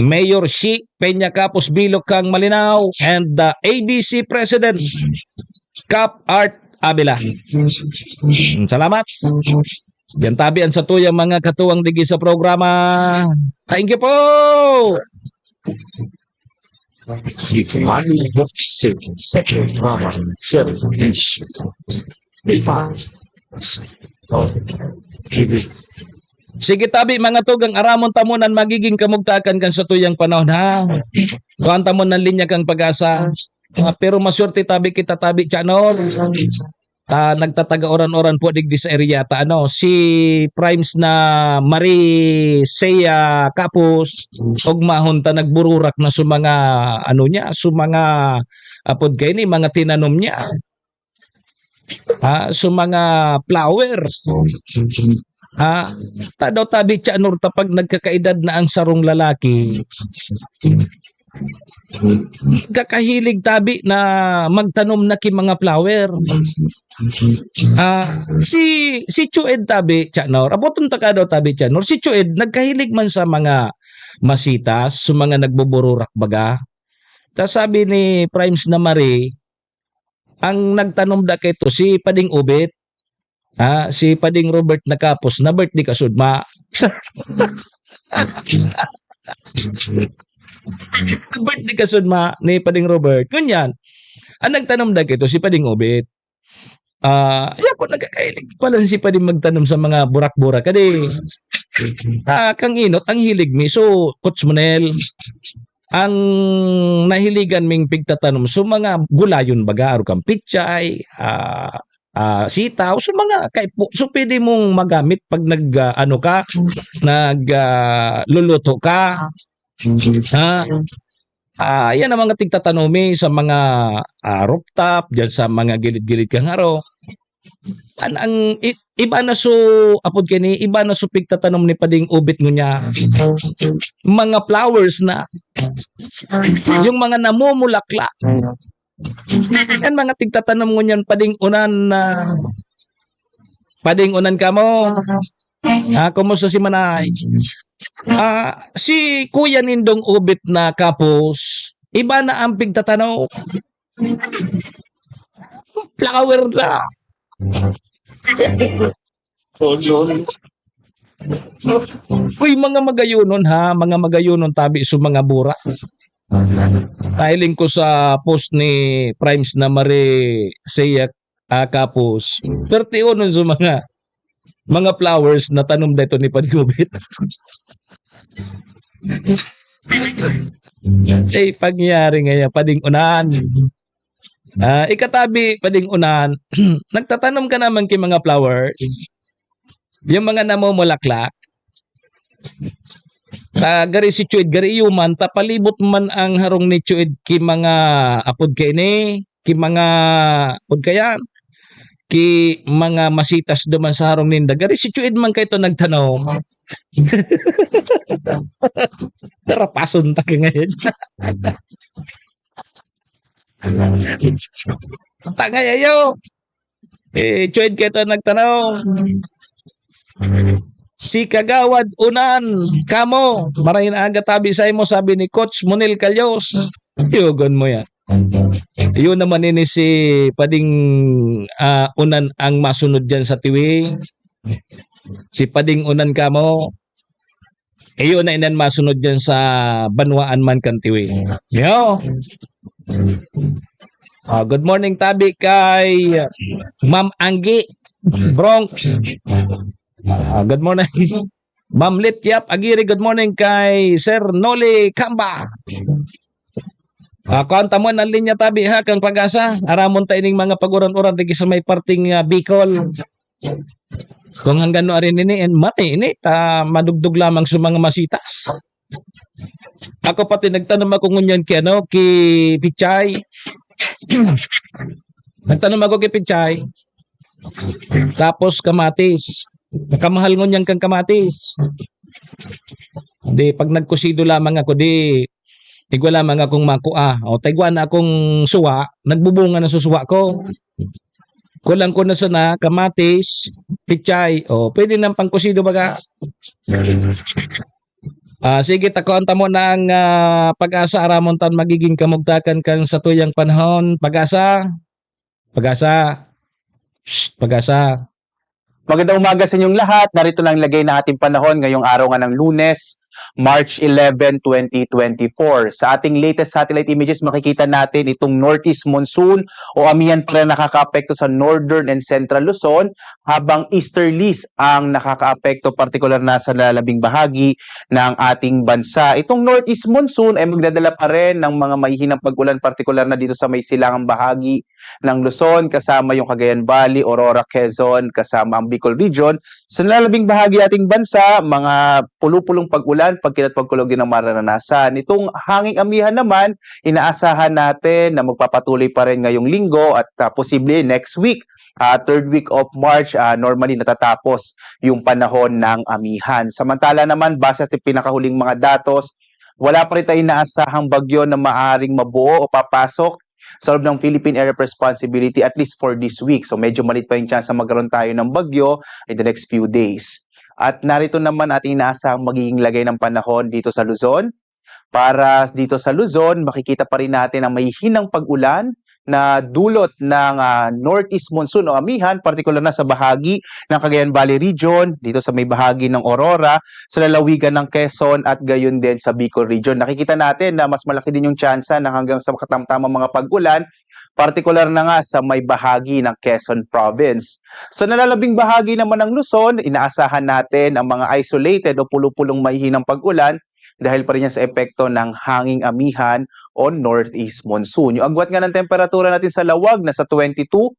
Mayor Shi Peña Capos Bilog kang Malinao, and the A B C President, Cap Art Abela. Salamat. Yan tabi ang satuyang mga katuwang digi sa programa. Thank you po! Sige tabi, mga tugang, aramon ta mo nan magiging kamugtakan kan satuyang panahon, ha? Kuhaan ta mo nan linya kang Pag-asa. Ah, pero maswerte tabi kita tabi, Chanor. Ta nagtataga-oran-oran po digdi sa area ta, ano, si Primes na Marisea Kapos, ugmahon ta nagbururak na sa mga, ano niya, sa mga, apod kaini, mga tinanom niya. Ha, sa mga flower. Ha, ta daw tabi, Chanor, ta pag nagkakaedad na ang sarong lalaki, kakahilig tabi na magtanom na ki mga flower. Ah, si, si Chued tabi, Chanor, aboton ta ka daw tabi, Chanor, si Chued nagkahilig man sa mga masitas, sa mga nagbubururak baga. Ta sabi ni Primes na Marie, ang nagtanom da kaito si Pading Ubit. Ah, si Pading Robert Nakapos na birthday kasudma. Birthday kasudma ni Pading Robert. Ngunyan, ang nagtanom da kaito si Pading Ubit. Ah, yan po, nagkakahilig pala si Pading magtanom sa mga burak-burak. Kadi, ah, kang inot, ang hilig mi. So, Coach Monel, ang nahiligan ming pigtatanom, so, mga gulayon baga, aro kang pichay, ah, ah, sitaw, so, mga kay po, so, pwede mong magamit pag nag, ah, ano ka, nag, ah, luluto ka. Ha? Ah, yan ang mga tigtatanomi sa mga, ah, rooftop, diyan sa mga gilid-gilid kang haro. An-, ang i-, iba na so, apod kini, iba na so pigtatanom ni Pading Ubit ngunyan. Mga flowers na. Yung mga namumulaklak. Yan mga tigtatanom ngunyan, Pading Unan na, Pading Unan kamo. Ah, kumusta si Manay? Ah, si Kuya Nindong Ubit na Kapos, iba na ang pigtatanom. Flower na. Uy, mga magayonon ha, mga magayonon tabi sa mga bura. Nahiling ko sa post ni Primes na Marisea, ah, Kapos, perti unon sa mga, mga flowers na tanom dito ni Pading Ubit. Eh, pangyayari ngayon, Pading Unan. Ah, ikatabi, Pading Unan, nagtatanom ka naman ki mga flowers. Yung mga namumulaklak. Ta, gari si Chuid, gari iyo man, ta palibot man ang harong ni Chuid ki mga apod kaini, ki mga, apod kaya, ki mga masitas duman sa harong ninda. Gari si Chuid man kaito nagtanom. Rapason ta ka ngayon. Tangay ayo. Eh, Chuid kaito nagtanom. Si Kagawad Unan, kamo, maray na aga tabi sa imo, sabi ni Coach Monel Calyos. Yugon mo yan. Yun naman ini si Pading, ah, Unan ang masunod dyan sa Tiwi. Si Pading Unan kamo. Iyo na inan masunod dyan sa banwaan man kan Tiwi. Yo. Ah, good morning, tabi kay Ma'am Anggi, Bronx. Ah, good morning. Ma'am Lit Yap Aguirre, good morning kay Sir Noli Kamba. Ah, kuan ta mo ang linya tabi ha, kang Pag-asa. Aramon ta ining mga pag-uran-uran digi sa may parting, ah, Bicol. Kung hanggang no ari nini, en, mati ini, ta madugdog lamang sa mga masitas. Ako pati nagtanom ako ngunyan ki ano, ki pichay. Nagtanom ako ki pichay. Tapos kamatis. Nakamahal ngunyan kang kamatis. Di, pag nagkusido lamang ako, di, igwa lamang akong makua. O, ta igwa na akong suwa, nagbubunga na sa suwa ko. Kulang ko na sana, kamatis, pichay. O, pwede nang pangkusido baga. Ah, sige, takoan ta mo na ang, ah, Pag-asa, aramon tan magiging kamugtakan kan satuyang panahon. Pag-asa, Pag-asa, Shh, Pag-asa. Magandang umaga sa inyong lahat. Narito na ang lagay ng ating panahon ngayong araw nga ng Lunes, March eleven, twenty twenty-four. Sa ating latest satellite images, makikita natin itong northeast monsoon o amihan pa rin nakakaapekto sa northern and central Luzon, habang easterlies ang nakakaapekto, partikular na sa lalabing bahagi ng ating bansa. Itong northeast monsoon ay magdadala pa rin ng mga mahihinang pag-ulan, partikular na dito sa may silangang bahagi ng Luzon, kasama yung Cagayan Valley, Aurora, Quezon, kasama ang Bicol Region. Sa nalalabing bahagi ating bansa, mga pulupulong pag-ulan, pagkilat pagkulog din ang mararanasan. Itong hanging amihan naman, inaasahan natin na magpapatuloy pa rin ngayong linggo at, ah, posible next week, ah, third week of March, ah, normally natatapos yung panahon ng amihan. Samantala naman, base sa pinakahuling mga datos, wala pa rin tayong inaasahang bagyo na maaring mabuo o papasok sa loob ng Philippine Area of Responsibility, at least for this week. So, medyo maliit pa yung tsansa magkaroon tayo ng bagyo in the next few days. At narito naman ating inaasahang magiging lagay ng panahon dito sa Luzon. Para dito sa Luzon, makikita pa rin natin ang mahihinang pag-ulan na dulot ng, ah, northeast monsoon o amihan, partikular na sa bahagi ng Cagayan Valley Region, dito sa may bahagi ng Aurora, sa lalawigan ng Quezon at gayon din sa Bicol Region. Nakikita natin na mas malaki din yung tsansa na hanggang sa makatamtamang mga pag-ulan, partikular na nga sa may bahagi ng Quezon Province. Sa nalalabing bahagi naman ng Luzon, inaasahan natin ang mga isolated o pulupulong mahihinang pag-ulan dahil pa rin yan sa epekto ng hanging amihan o northeast monsoon. Yung agwat nga ng temperatura natin sa lawag, nasa twenty-two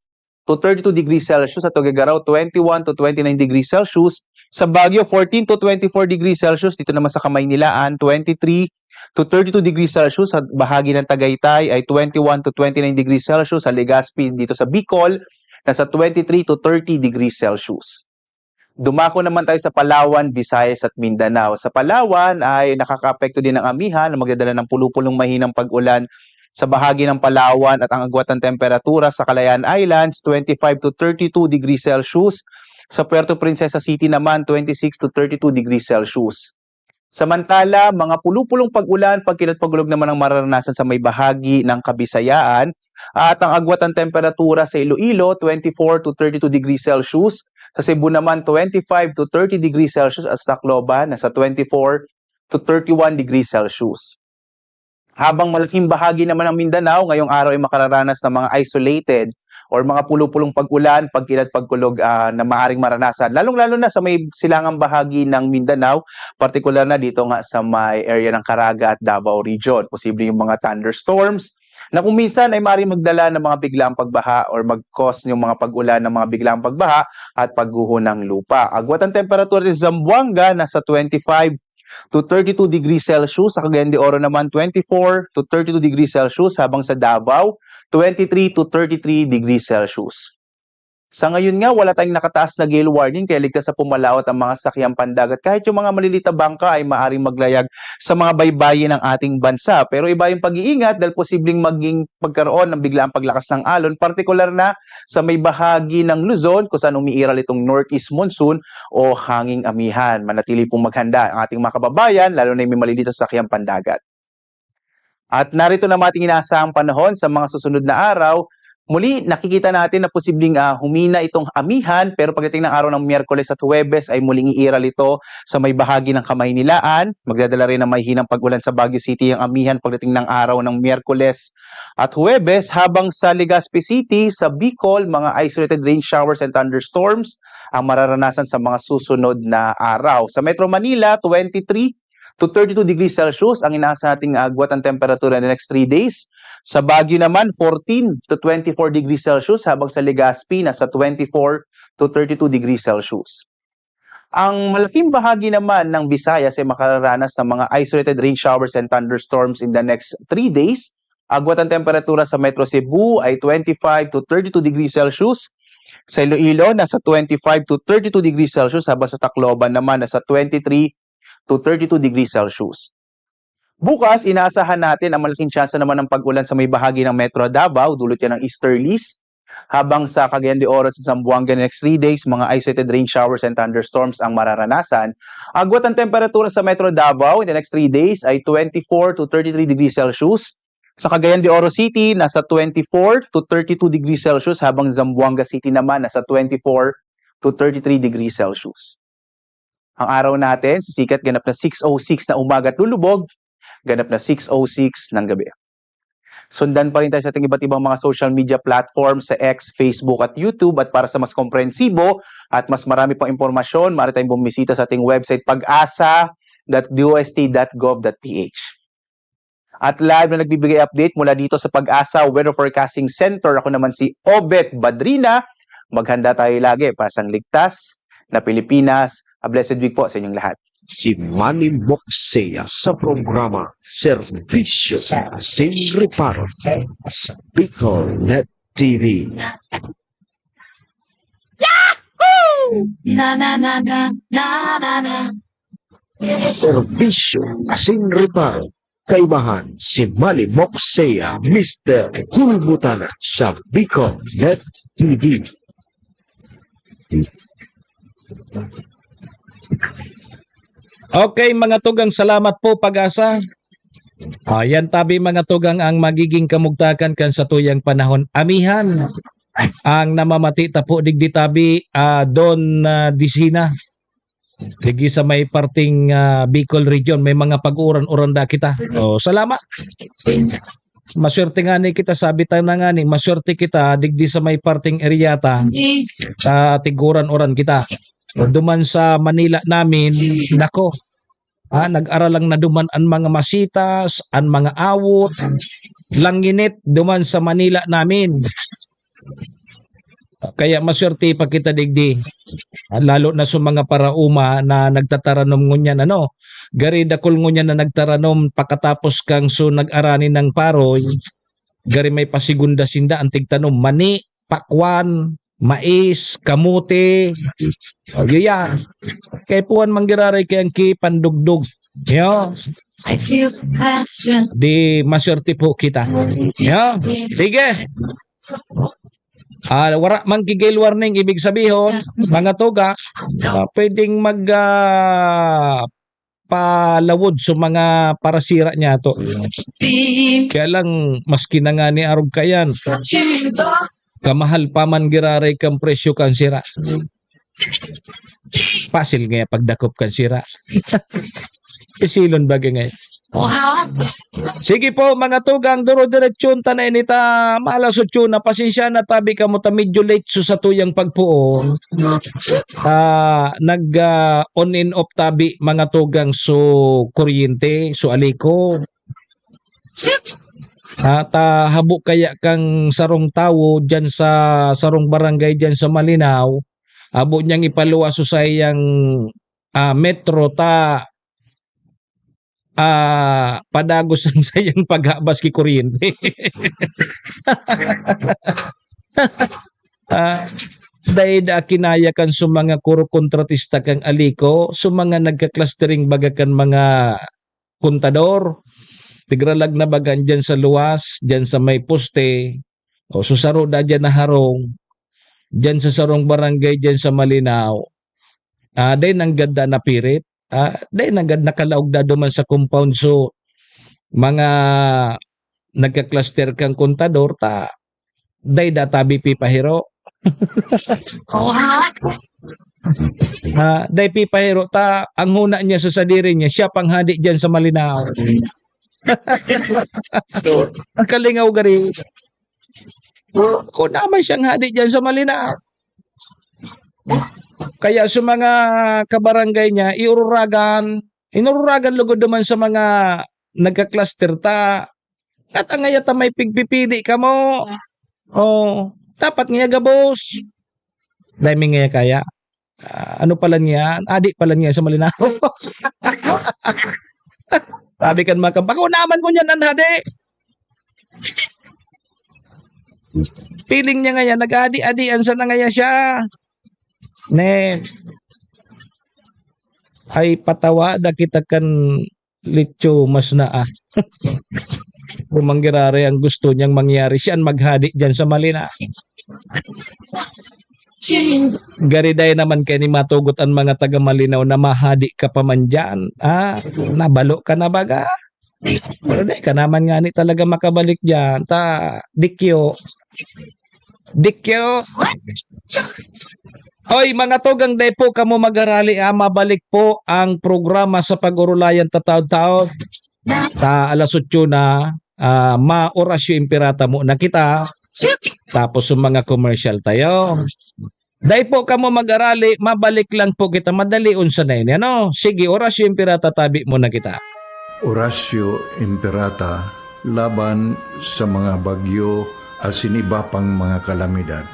to thirty-two degrees Celsius, sa Tuguegarao, twenty-one to twenty-nine degrees Celsius, sa Baguio, fourteen to twenty-four degrees Celsius, dito naman sa Kamaynilaan, twenty-three to thirty-two degrees Celsius, sa bahagi ng Tagaytay ay twenty-one to twenty-nine degrees Celsius, sa Legazpi, dito sa Bicol, nasa twenty-three to thirty degrees Celsius. Dumako naman tayo sa Palawan, Visayas at Mindanao. Sa Palawan ay nakakaapekto din ng amihan na magdadala ng pulupulong mahinang pag-ulan sa bahagi ng Palawan at ang agwat ng temperatura sa Kalayaan Islands, twenty-five to thirty-two degrees Celsius. Sa Puerto Princesa City naman, twenty-six to thirty-two degrees Celsius. Samantala, mga pulupulong pag-ulan, pagkilat pagulog naman ang mararanasan sa may bahagi ng Kabisayaan. At ang agwat ng temperatura sa Iloilo, twenty-four to thirty-two degrees Celsius. Sa Cebu naman, twenty-five to thirty degrees Celsius. At sa Tacloban, nasa twenty-four to thirty-one degrees Celsius. Habang malaking bahagi naman ng Mindanao ngayong araw ay makararanas ng mga isolated or mga pulupulong pag-ulan, pagkilat, pagkulog, ah, na maaring maranasan, lalong-lalo na sa may silangang bahagi ng Mindanao, partikular na dito nga sa may area ng Caraga at Davao Region. Posible yung mga thunderstorms na kung minsan ay maaaring magdala ng mga biglaang pagbaha or mag-cause yung mga pag-ulan ng mga biglaang pagbaha at pagguho ng lupa. Agwat ang temperatura sa Zamboanga, nasa twenty-five to thirty-two degrees Celsius, sa Cagayan de Oro naman, twenty-four to thirty-two degrees Celsius, habang sa Davao, twenty-three to thirty-three degrees Celsius. Sa ngayon nga, wala tayong nakataas na gale warning, kaya ligtas sa pumalaot ang mga sasakyang pandagat. Kahit yung mga maliliit na bangka ay maaaring maglayag sa mga baybayin ng ating bansa. Pero iba yung pag-iingat dahil posibleng maging pagkaroon ng biglaang paglakas ng alon, partikular na sa may bahagi ng Luzon kung saan umiiral itong northeast monsoon o hanging amihan. Manatili pong maghanda ang ating mga kababayan, lalo na yung may maliliit na sasakyang pandagat. At narito na ang ating inaasahang panahon sa mga susunod na araw. Muli, nakikita natin na posibleng, ah, humina itong amihan, pero pagdating ng araw ng Miyerkules at Huwebes ay muling iiral ito sa may bahagi ng Kamaynilaan. Magdadala rin ng mahihinang pag-ulan sa Baguio City ang amihan pagdating ng araw ng Miyerkules at Huwebes, habang sa Legazpi City, sa Bicol, mga isolated rain showers and thunderstorms ang mararanasan sa mga susunod na araw. Sa Metro Manila, twenty-three to thirty-two degrees Celsius ang inaasahan nating agwat ng temperatura in the next three days. Sa Baguio naman, fourteen to twenty-four degrees Celsius, habang sa Legazpi, nasa twenty-four to thirty-two degrees Celsius. Ang malaking bahagi naman ng Visayas ay makararanas ng mga isolated rain showers and thunderstorms in the next three days. Agwat ang temperatura sa Metro Cebu ay twenty-five to thirty-two degrees Celsius. Sa Iloilo, nasa twenty-five to thirty-two degrees Celsius, habang sa Tacloban naman, nasa twenty-three to thirty-two degrees Celsius. Bukas, inaasahan natin ang malaking tsansa naman ng pag-ulan sa may bahagi ng Metro Davao, dulot yan ng easterlies. Habang sa Cagayan de Oro at sa Zamboanga, in the next three days, mga isolated rain showers and thunderstorms ang mararanasan. Agwat ang temperatura sa Metro Davao in the next three days ay twenty-four to thirty-three degrees Celsius. Sa Cagayan de Oro City, nasa twenty-four to thirty-two degrees Celsius, habang Zamboanga City naman nasa twenty-four to thirty-three degrees Celsius. Ang araw natin, sisikat ganap na six oh six na umaga at lulubog, ganap na six oh six ng gabi. Sundan pa rin tayo sa ating iba't ibang mga social media platforms sa X, Facebook at YouTube. At para sa mas komprensibo at mas marami pang impormasyon, maaari tayong bumisita sa ating website, pag asa dot D O S T dot gov dot P H. At live na nagbibigay update mula dito sa Pag-asa Weather Forecasting Center. Ako naman si Obet Badrina. Maghanda tayo lagi para sa ligtas na Pilipinas. A blessed week po sa inyong lahat. Si Manny Moxea sa programa Serbisyo Sin Reparo sa Bicol Net T V. Na na na na na na na. Serbisyo Sin Reparo. Kaibahan si Manny Moxea, Mister Kulbutana sa Bicol Net T V. Okay, mga tugang, salamat po, Pag-asa. Ayan, tabi, mga tugang, ang magiging kamugtakan kan satuyang panahon. Amihan ang namamati ta po digdi, tabi, ah, Don, ah, Disina. Digdi sa may parting, ah, Bicol Region, may mga pag-uuran-uran da kita. Oh, salamat. Maswerte nga ni kita, sabi ta na nga ni, maswerte kita, digdi sa may parting area ta, sa tiguran-uran kita. Duman sa Manila namin, nako, ah, nag-aral lang na duman an mga masitas, an mga awot, langinit, duman sa Manila namin. Kaya maswerte pa kita digdi. Ah, lalo na sa mga paraoma na nagtataranom ngunyan, ano, gari dakul ngunyan na nagtaranom pakatapos kang so nag-arani ng paroy, gari may pasigunda sinda ang tigtanom, mani, pakwan, mais, kamote. Yun yan. Kay puwan manggiraray kay ang kipandugdog. Yo. I feel the passion. Di maswerte po kita. Yo. Sige. Ah, wala man kigil warning, ibig sabihin, mga tuga, ah, pwedeng mag ah, palawod sa mga parasira niya to. Kaya lang, maski na nga ni arog kayan, kamahal pa man giraray kang presyo kan sira. Pasil nga pagdakop kan sira. Pisilon baga ngayon. Sige po, mga tugang, duro-diretsyon ta na ini ta malas otso na. Pasensya na, tabi kamo ta medyo late so sa tuyang pagpuon. Ah, nag ah, on and off tabi, mga tugang, so kuryente, so aliko. At ah, habo kaya kang sarong tawo diyan sa sarong barangay diyan sa Malinao, habo niyang ipaluwas so saiyang ah, metro ta ah, padagos ang saiyang paghabas ki kuryente. Ah, dai da kinaya kan so mga kuro kontratista kan aliko, so mga nagka-clustering baga kan mga kontador, tigralag na baga diyan sa luwas, diyan sa may poste, o so saro da diyan na harong, diyan sa sarong barangay diyan sa Malinao, ah, dai nanggad da napirit, ah, dai nanggad nakalaog da duman sa compound. So, mga nagka-cluster kang kontador, ta Dai da tabi pipahiro. Ah, dai pipahiro ta, ang huna niya sa sadiri niya, siya pang hadi diyan sa Malinao. Ang kalingaw gari. Ako naman siyang hadi diyan sa Malinao. Kaya sa mga kabarangay niya, iururagan, inururagan lugod naman sa mga nagka-cluster ta. At ang ngaya ta may pigpipili kamo. Oh, dapat ngaya gabos. Dai mi ngaya kaya. Ah, ano pala niya? Adi pala niya sa Malinao. Sabi kan mga kab-, "Bako naman mo niyan, an hadi." Feeling niya ngayon, nag-aadi-adian sana ngayon siya. Ne. Ay, patawa, da kita kan litso mas na, ah. Kung mangyarari ang gusto niyang mangyari, siya ang maghadi diyan sa Malinao. Gariday naman kay ni matugot ang mga taga Malinao na mahadi ka pa man diyan. Ah, nabalo ka na baga? Pero di ka naman nga ni talaga makabalik diyan. Ta, dikyo. Dikyo. Hoy, mga tugang, dai po kamo mag-arali, ah. Mabalik po ang programa sa Pag-orolayan Tataod-taod. Ta alas otso na, ah, ma-Orasyo Imperata muna kita. Tapos yung mga commercial tayo. Dai po kamo mag-arali, mabalik lang po kita. Madali unsa na ini, ano? Sige, Orasyo Imperata, tabi muna kita. Orasyo Imperata laban sa mga bagyo asin iba pang mga kalamidad.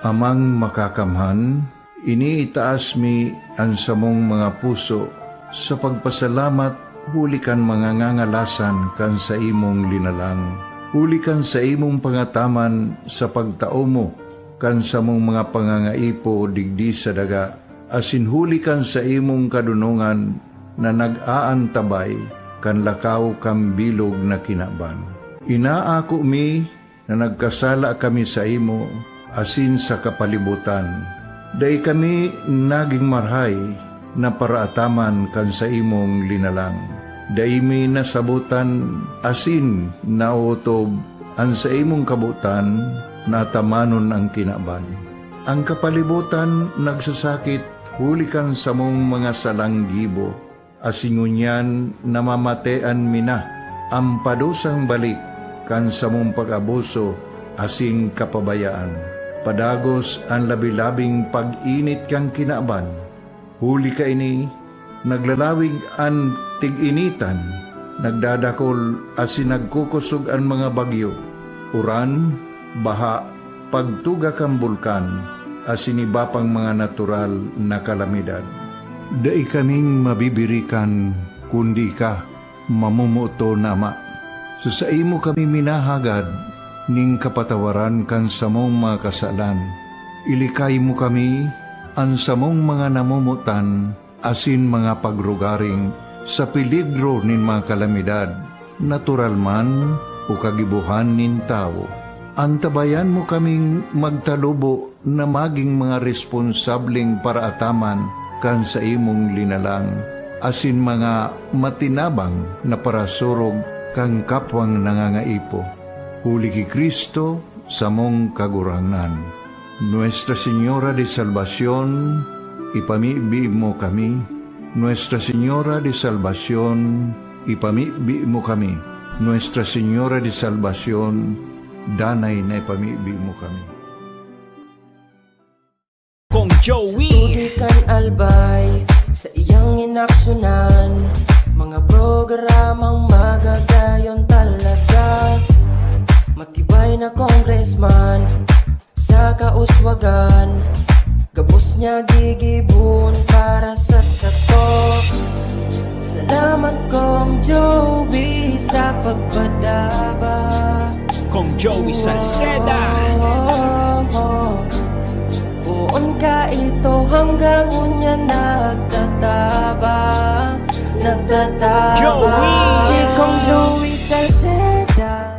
Amang Makakamhan, iniitaas mi an samong mga puso sa pagpasalamat huli kan mga ngangalasan kan saimong linalang, huli kan saimong pangataman sa pagtao mo kan samong mga pangangaipo digdi sa daga, asin huli kan saimong kadonongan na nag-aantabay kan lakaw kan bilog na kinaban. Inaako mi na nagkasala kami saimo asin sa kapalibotan. Dai kami nagin marahay na paraataman kan saimong linalang. Dai mi nasabotan asin naotob an saimong kabotan na atamanon an kinaban. An kapalibotan nagsasakit huli kan samong mga salang gibo, asin ngunyan namamatean mi na an padusang balik kan samong pag-abuso asin kapabayaan. Padagos an labi-labing pag-init kan kinaban. Huli kaini, naglalawig an tig-initan, nagdadakol asin nagkukosog an mga bagyo, uran, baha, pagtuga kan bulkan, asin iba pang mga natural na kalamidad. Dai kaming mabibirikan, kundi ika, mamomoton na Ama. Sa saimo kami minahagad nin kapatawaran kan samong mga kasalan. Ilikay mo kami, an samong mga namomotan, asin mga pagrugaring sa peligro nin mga kalamidad, natural man o kagibohan nin tawo. Antabayan mo kaming magtalubo na magin mga responsableng paraataman kan saimong linalang, asin mga matinabang na parasurog kan kapwang nangangaipo. Huli ki Cristo, samong Kagurangnan. Nuestra Señora de Salvacion, ipamibi mo kami. Nuestra Señora de Salvacion, ipamibi mo kami. Nuestra Señora de Salvacion, danay na ipamibi mo kami. Kong Joey. Sa tubig kan Albay, sa iyang inaksyonan, mga programang magagayon talaga. Matibay na congressman, sa kauswagan, gabos niya gigibon para sa sato. Salamat, Kong Joey, sa pagpadaba. Kong Joey Salceda. Poon ka ito hanggang unya nagtatabang, nagtatabang. Joey. Si Kong Joey Salceda.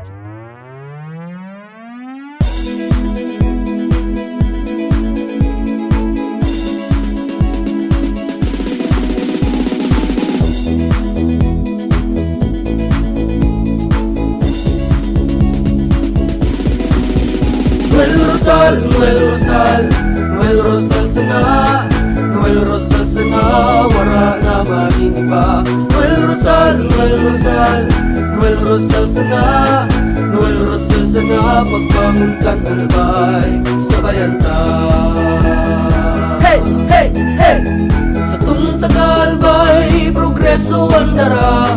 Noel Rosal, Noel Rosal sana, Noel Rosal sana, wara na maning iba. Noel Rosal, Noel Rosal, Noel Rosal sana, Noel Rosal sana, pagbangon kan Albay, sabayan ta. Hey, hey, hey! Satong taga-Albay, progreso an dara.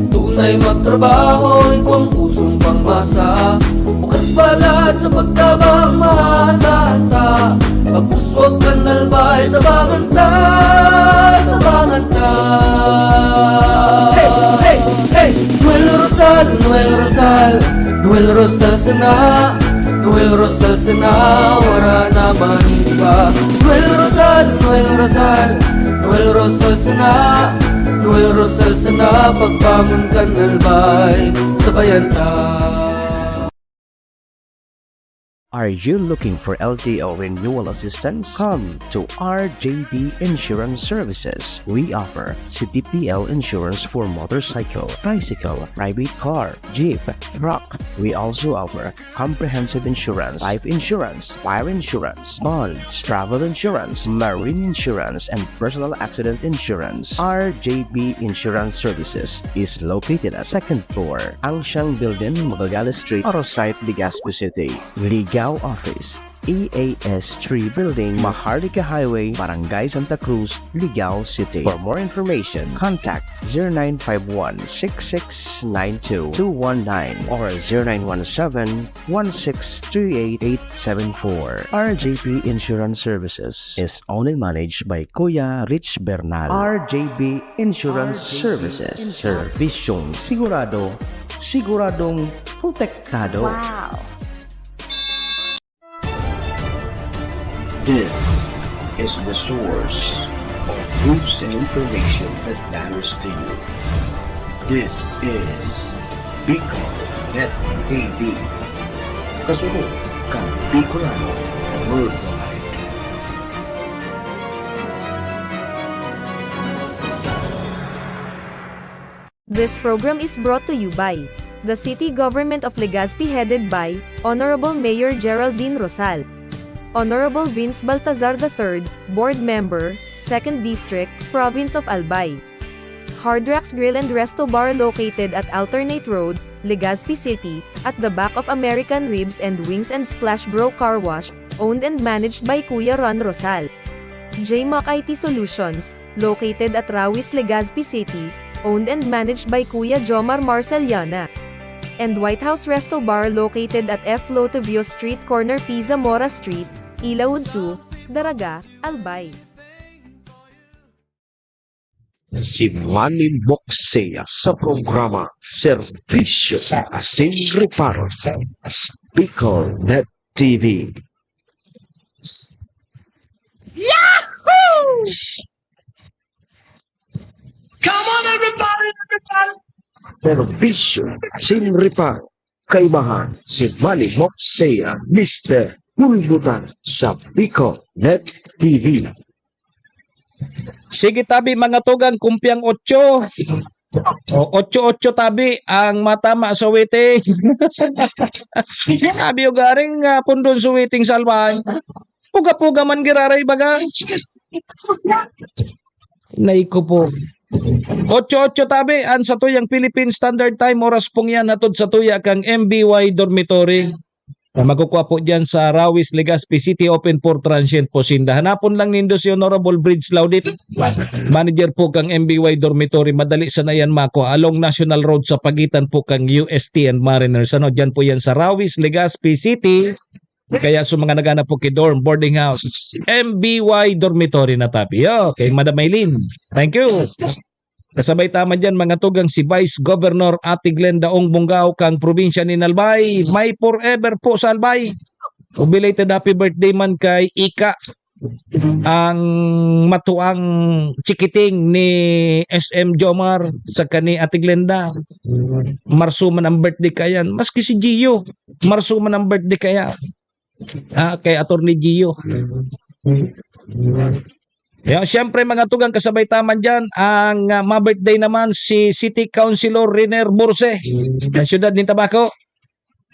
Tunay magtrabaho, igwang pusong pangmasa. Bukas balat sa pagtabang, maasahan ta. Pagpuswag kan Albay, tabangan ta, tabangan ta. Hey, hey, hey! Noel Rosal, Noel Rosal, Noel Rosal sana, Noel Rosal sana, wara na maning iba. Noel Rosal, Noel Rosal, Noel Rosal sana, Noel Rosal sana, pagbangon kan Albay, sabayan ta. Are you looking for L T O renewal assistance? Come to R J B Insurance Services. We offer C T P L insurance for motorcycle, tricycle, private car, jeep, truck. We also offer comprehensive insurance, life insurance, fire insurance, bonds, travel insurance, marine insurance, and personal accident insurance. R J B Insurance Services is located at second floor, Angshang Building, Magallanes Street, Arosite, Legazpi City. Ligao Office, E A S three Building, Maharlika Highway, Barangay Santa Cruz, Ligao City. For more information, contact zero nine five one six six nine two two one nine or zero nine one seven one six three eight eight seven four. R J P Insurance Services is owned and managed by Kuya Rich Bernal. R J B Insurance Services. Serbisyong sigurado, siguradong protektado. Wow! This is the source of news and information that matters to you. This is Bicol Net T V. Kasunod kan Bicolano Worldwide. This program is brought to you by the City Government of Legazpi, headed by Honorable Mayor Geraldine Rosal, Honorable Vince Baltazar the third, Board Member, Second District, Province of Albay. Hard Rocks Grill and Resto Bar, located at Alternate Road, Legazpi City, at the back of American Ribs and Wings and Splash Bro Car Wash, owned and managed by Kuya Ron Rosal. J Mac I T Solutions, located at Rawis, Legazpi City, owned and managed by Kuya Jomar Marceliana. And White House Resto Bar, located at F Lotovio Street, corner P Zamora Street, Ilaud two, Daraga, Albay. Si Manny Boxea sa programa Serbisyo Asin Reparo sa Bicol Net T V. Yahoo! Come on, everybody, everybody! Serbisyo Asin Reparo. Kaibahan si Manny Boxea, Mister Kulbutan sa Bicol Net T V. Sige tabi, mga tugang, kumpiang otso. O, otso-otso tabi ang matama sa waiting. Abi, ugaring uh, pundon sa waiting sa Albay. Puga-puga man giraray baga. Naiko po. Otso-otso tabi, ang satuyang Philippine Standard Time, oras pong yan, hatod sa tuya kang M B Y Dormitory. Na magkukwa po dyan sa Rawis, Legazpi City, open for transient po sinda. Hanapon lang nindo si Honorable Bridge Laudit, manager po kang M B Y Dormitory. Madali sana yan makuha. Along National Road sa pagitan po kang U S T and Mariners. Ano, dyan po yan sa Rawis, Legazpi City. Kaya sa mga naghanap po kay dorm, boarding house, M B Y Dormitory na tabi. Okay, Madam Maylin. Thank you. Kasabay ta man dyan, mga tugang, si Vice Governor Ate Glenda Ong Bungao kang probinsya ni Albay. May forever po sa Albay. Belated happy birthday man kay Ika, ang matuang chikiting ni S M Jomar sa kani Ate Glenda. Marso man ang birthday kayan. Maski si Gio, Marso man ang birthday kaya. Ah, kay Attorney Gio. Kaya siyempre, mga tugang, kasabay ta man dyan ang uh, ma-birthday naman si City Councilor Riner Burse ng siyudad ng Tabaco.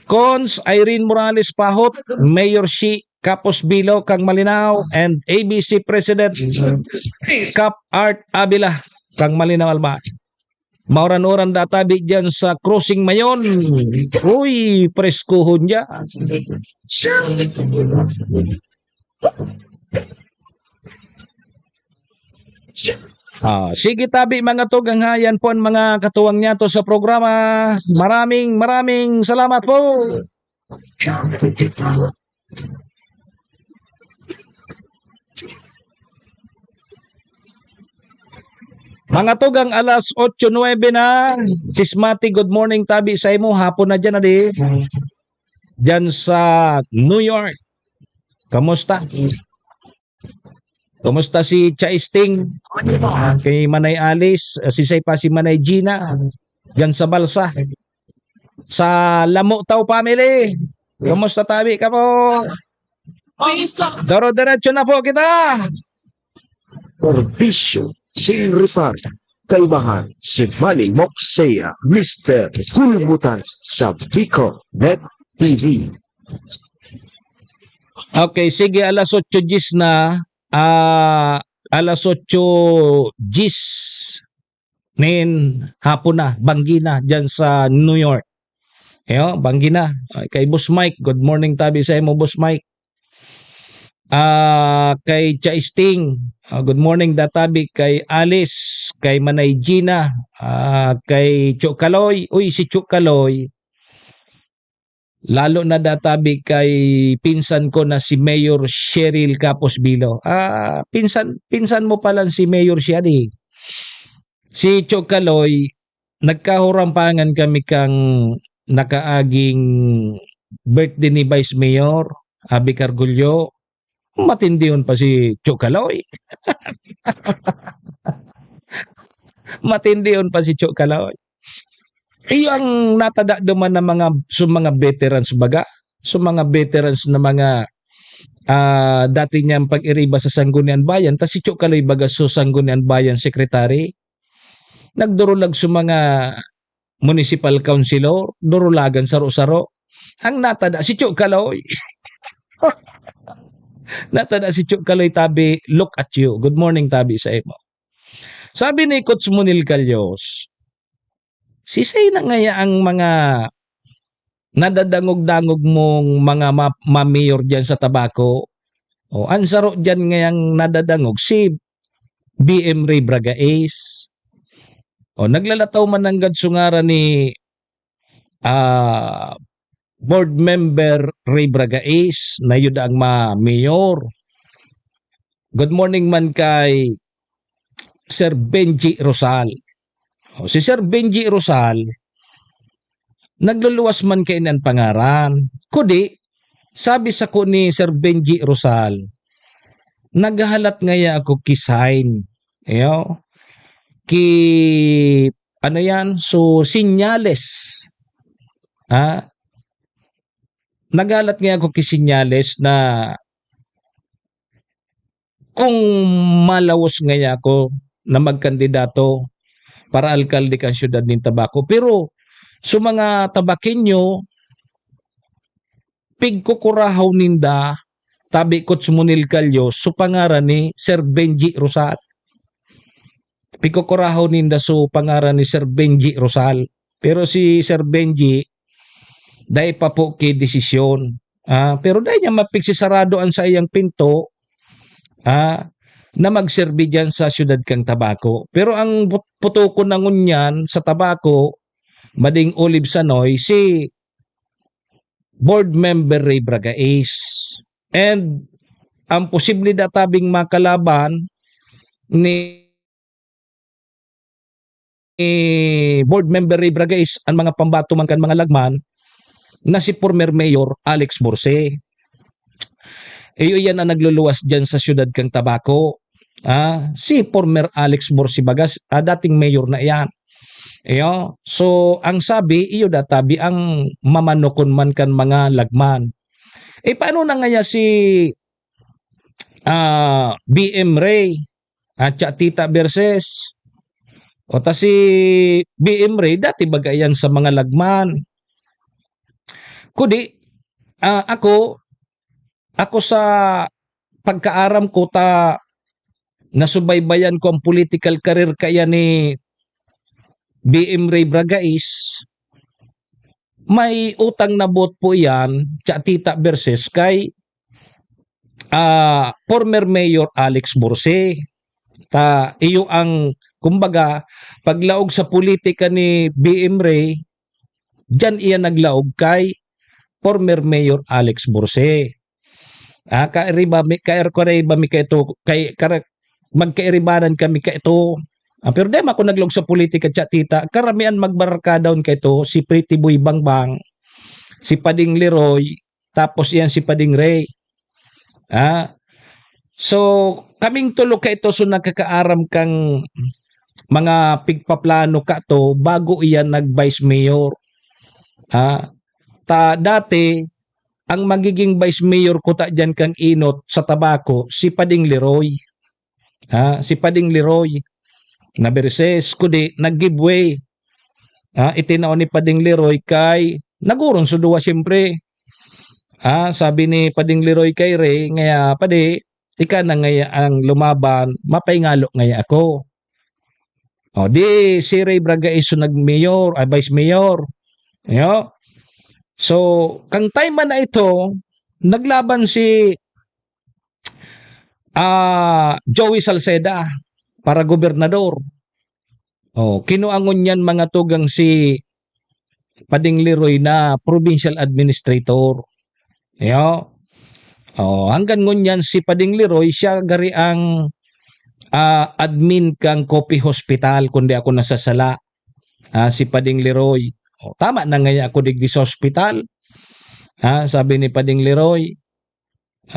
Cons Irene Morales Pahot, Mayor Shi Capos Bilo kang Malinao, and A B C President Cap Art Avila kang Malinao Alma. Mauran-uran da tabi diyan sa Crossing Mayon. Uy, preskuhon diyan. Ah, sige tabi, mga tugang, ha. Yan po ang mga katuwang niyato sa programa. Maraming, maraming salamat po. Mga tugang, alas otso nuebe na. Sismati, good morning tabi sa imo. Hapon na diyan, adi. Diyan sa New York. Kamusta? Kumusta si Chaisting? Kay Manay Alice, ah, sisay pa si Manay Gina, diyan sa Balsa. Sa Lamo Tao family, kumusta tabi ka po? Doro-diretso na po kita. Serbisyo sin reparo. Kaibahan si Manny Moxea, Mister Kulbutan sa Bicol Net T V. Okay, sige, alas otso diyes na, ah, alas otso diyes nin hapon na, banggi na diyan sa New York. Ayo, banggi na. Ay, kay Boss Mike, good morning tabi sa imo, Boss Mike. Ah, kay Cha Sting, ah, good morning da tabi kay Alice, kay Manay Gina, ah, kay Cho Kaloy. Uy, si Cho Kaloy, lalo na da tabi kay pinsan ko na si Mayor Cheryl Capos Bilo. Ah, pinsan, pinsan mo palan si Mayor siya, di? Si Cho Kaloy, nagkahurampangan kami kan nakaaging birthday ni Vice Mayor Abby Cargullo. Matindihon pa si Cho Kaloy. Matindihon pa si Cho Kaloy. Iyo ang natada duman na mga, so mga veterans baga. So mga veterans na mga, ah, dati niyang pag-iriba sa Sangguniang Bayan, ta si Cho Kaloy baga so Sangguniang Bayan secretary. Nagdurulag sa mga municipal councilor, durulagan saro-saro. Ang natada si Cho Kaloy. Natada si Cho Kaloy, tabi, look at you. Good morning, tabi sa imo. Sabi ni Coach Monil Calios, sisay na ngaya ang mga nadadangog-dangog mong mga ma-, ma-mayor diyan sa Tabaco? O, ang saro diyan ngayang nadadangog, si B M Ray Bragais. O, naglalataw man nanggad sa ngaran ni, ah, Board Member Ray Bragais, na yun ang ma-mayor. Good morning man kay Sir Benji Rosal. O, si Sir Benji Rosal, nagluluwas man kaiyan an pangaran. Kudi, sabi sako ni Sir Benji Rosal, naghahalat ngaya ako ki sign. Iyo, ki, ano yan? So, sinyales. Ha? Naghahalat ngaya ako ki sinyales na kung malawos ngaya ako na magkandidato para alkalde kan siyudad nin Tabaco. Pero sa mga Tabaqueño, pigkukurahaw ninda, tabi Coach Monil Calios, so pangaran ni Sir Benji Rosal. Pigkukurahaw ninda so pangaran ni Sir Benji Rosal. Pero si Sir Benji, dai pa po ki desisyon. Ah, pero dai niya mapigsisarado an saiyang pinto, ah, na magserbi diyan sa siyudad kan Tabaco. Pero ang but-, putokon na ngunyan sa Tabaco, mading Olive Sanoy, si Board Member Ray Bragais. And ang posible databing makalaban ni Board Member Ray Bragais, ang mga pambato man kan mga lagman, na si former Mayor Alex Borse. Iyo yan ang nagluluwas diyan sa siyudad kang Tabaco. Ah, si former Alex Borse bagas, ah, dating mayor na iyan. Iyo. So, ang sabi, iyo databi ang mamanokon man kan mga lagman. Eh, paano na ngaya si, ah, B M Ray at siya Tita Versus? O ta si B M Ray, dati baga yan sa mga lagman. Kudi, ah, ako, ako sa pagkaaram ko ta nasubaybayan ko ang political career kaya ni B M Ray Bragais, may utang na buot po iyan, Chatita versus kay, ah, former Mayor Alex Borse. Ta iyo ang, kumbaga, paglaog sa politika ni B M Ray, diyan iya naglaog kay former Mayor Alex Borse. Ah, kairiba mi, kair-, kairiba mi kaito, kay, kara-, magkairibanan kami kaito. Ah, pero dai man ako naglaog sa politika, Chatita. Karamihan magbarkadahon kaito, si Pretty Boy Bangbang, si Pading Leroy, tapos iyan si Pading Ray. Ah, so, kaming tulo kaito, so nakakaaram kang mga pigpaplano kato bago iyan nag-vice mayor. Ah, ta dati, ang magiging vice mayor kuta diyan kan enot sa Tabaco, si Pading Leroy. Ha, si Pading Leroy na Berses, kudi nag-give way. Ha, itinao ni Pading Leroy kay nagurong so duwa, siyempre. Ah, sabi ni Pading Leroy kay Ray, ngaya, "Padi, ika na ngaya ang lumaban, mapaingalo ngaya ako." O, di si Ray Bragais so nag-mayor, ay, vice mayor. Yo. So, kang time man na ito, naglaban si, ah, Joey Salceda para gobernador. O, kinua ngunyan, mga tugang, si Pading Leroy na provincial administrator. Yo. O, hanggang ngunyan si Pading Leroy, siya gari ang, ah, admin kang Coffee Hospital, kung di ako nasasala. Ah, si Pading Leroy. O, tama na ngaya ako digdi sa hospital. Ah, sabi ni Pading Leroy,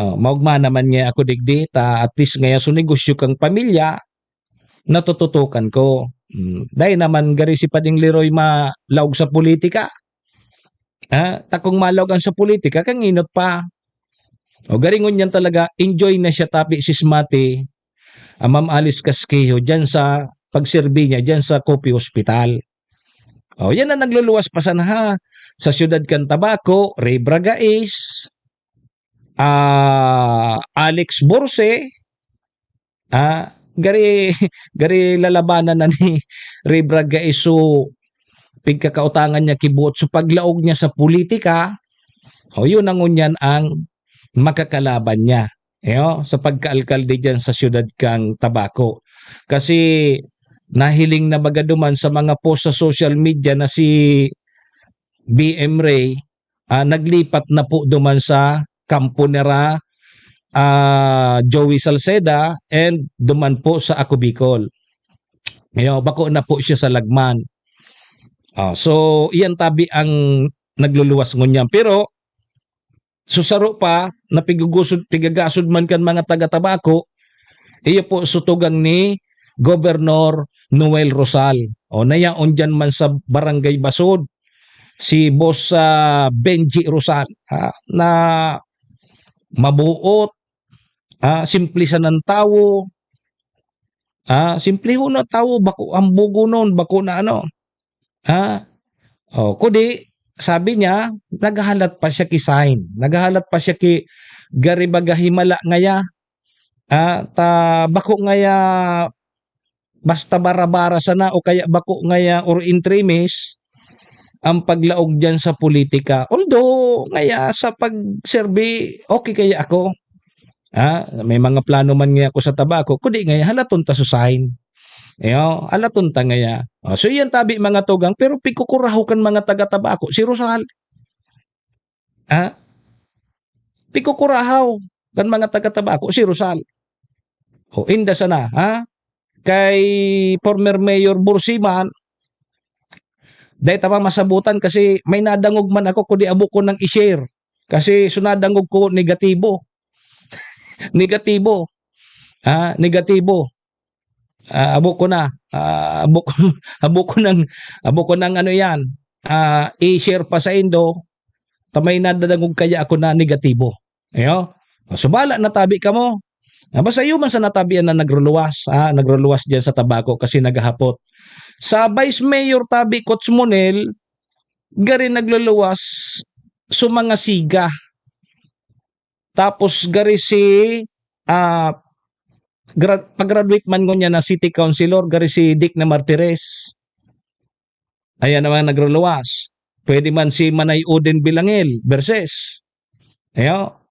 "O, maogma naman ngaya ako digdi, ta at least ngaya so negosyo kang pamilya, natututukan ko." Hmm, dai naman gari si Pading Leroy malaog sa politika. Ah, ta kung malaog an sa politika, kang enot pa. O, gari ngunyan talaga, enjoy na siya, tabi si Smati, ah, Ma'am Alice Casquejo, diyan sa pagserbi niya, diyan sa Coffee Hospital. O, yan ang nagluluwas pa sana, ha. Sa siyudad kan Tabaco, Ray Bragais, ah, Alex Borse, ah, gari, gari lalabanan na ni Ray Bragais, so pigkakautangan niya ki buot. So, paglaog niya sa politika, o, yun ang ngunyan ang makakalaban niya, yo, sa pagkaalkalde diyan sa siyudad kang Tabaco. Kasi nahiling na baga duman sa mga post sa social media na si B M Ray, ah, naglipat na po duman sa kampo nira, ah, Joey Salceda and duman po sa Ako Bicol. Yo, bako na po siya sa lagman. Ah, so, iyan tabi ang nagluluwas ngunyan. Pero, so saro pa na pigugusod, pigagasod man kan mga taga Tabaco, iyo po so tugang ni Gobernador Noel Rosal. O, nayaon diyan man sa Barangay Basod, si Boss, ah, Benji Rosal, ah, na mabuot, ah, simple sanang tawo, ah, simplehon na tawo, bako hambogon, bako na ano, ha? O, kudi, sabi niya, naghahalat pa siya ki sign. Naghahalat pa siya ki gari baga himala ngaya. Ah, ta bako ngaya basta bara-bara sana o kaya bako ngaya or intremes ang paglaog diyan sa politika. Although, ngaya sa pagserbi, okay kaya ako. Ha? May mga plano man ngaya ako sa Tabaco, kudi ngaya halaton ta so sign. Iyo, halaton ta ngaya. O, so, iyan tabi, mga tugang, pero pigkukurahaw kan mga taga Tabaco, si Rosal. Ha? Pigkukurahaw kan mga taga Tabaco, si Rosal. O, inda sana, ha? Kay former Mayor Borse man, dai ta man masabutan kasi may nadangog man ako, kudi abo ko nang i-share. Kasi so nadangog ko, negatibo. Negatibo. Ah, negatibo. Ah, abo ko na. Ah, abo ko, abo ko nang, abo ko nang ano yan, ah, i-share pa saindo, ta may nadadangog kaya ako na negatibo. Iyo. So, bala na tabi kamo. Ah, basta iyo man sa natabian na nagruluwas, ah, nagruluwas diyan sa Tabaco kasi naghahapot. Sa Vice Mayor tabi, Coach Monel, gari nagluluwas so mga siga. Tapos gari si, ah, gra-, pag-graduate man ngunyan na city councilor, gari si Dick na Martires. Ayan naman nagruluwas. Pwede man si Manay Uden Bilangil, Berses. Ayo.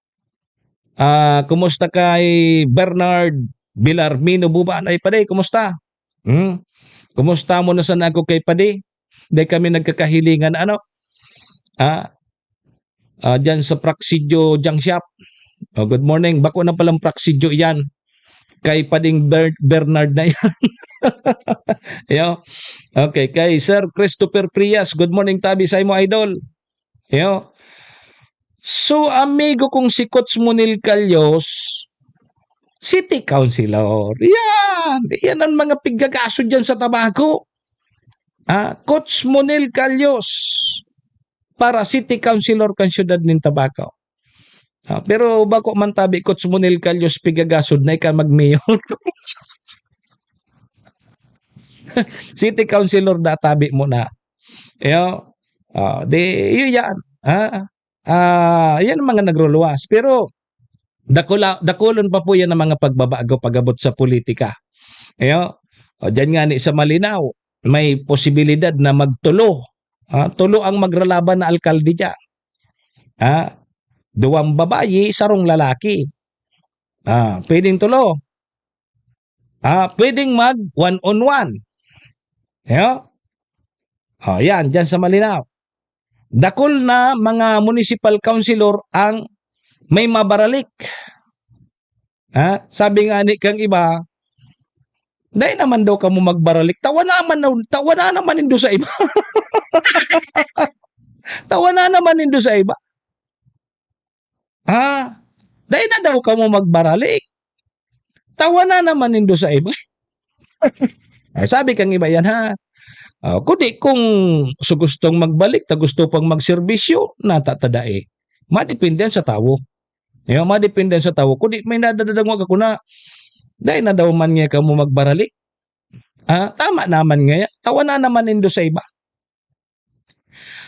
Ah, kumusta kay Bernard Bilarmino Buban? Ay, padi, kumusta? Hmm? Kumusta mo na sana ako kay padi? Dai kami nagkakahilingan, ano? Ah, ah, diyan sa Praxidyo Junk Shop. Oh, good morning. Bako na palang Praxidyo yan. Kay Pading Ber-, Bernard na yan. Yo. Okay, kay Sir Christopher Prias. Good morning, tabi sa imo, idol. Yo. So, amigo kong si Coach Monel Calios, city councilor. Yan. Yan ang mga piggagasod dyan sa Tabaco. Ah, Coach Monel Calios, para city councilor kan siyudad nin Tabaco. Ah, pero bako man tabi, Coach Monel Calios, pigagasod na ika mag-mayor. City councilor na tabi mo na. Iyo. Ah, di, iyo yan. Ah, ah, yan ang mga nagruluwas. Pero, dakula-, dakulon pa po yan ang mga pagbabago pag-abot sa politika. Iyo. O, dyan nga ni sa Malinao, may posibilidad na magtulo. Ah, tulo ang magralaban na alkalde dyan. Ah, duwang babayi, sarong lalaki. Ah, pwedeng tulo. Ah, pwedeng mag one on one. Yo? Oh, yan, dyan sa Malinao. Dakul na mga municipal councilor ang may mabaralik. Ha? Sabi nga ni kang iba, "Dai naman daw kamo magbaralik. Tawa naman, tawa na naman nindo sa iba." Tawa na naman nindo sa iba. Ha? Dai na daw kamo magbaralik. Tawa na naman nindo sa iba. Ay, sabi kang iba yan, ha? Ah, kundi kung su-, gustong magbalik, ta gusto pang magserbisyo, nata ta dai. Madepende yan sa tawo. Yo, madepende yan sa tawo. Kundi may nadadadangog ako na, "Dai na daw man nga kamo magbaralik." Ah, tama naman nga yan. Tawa na naman nindo sa iba.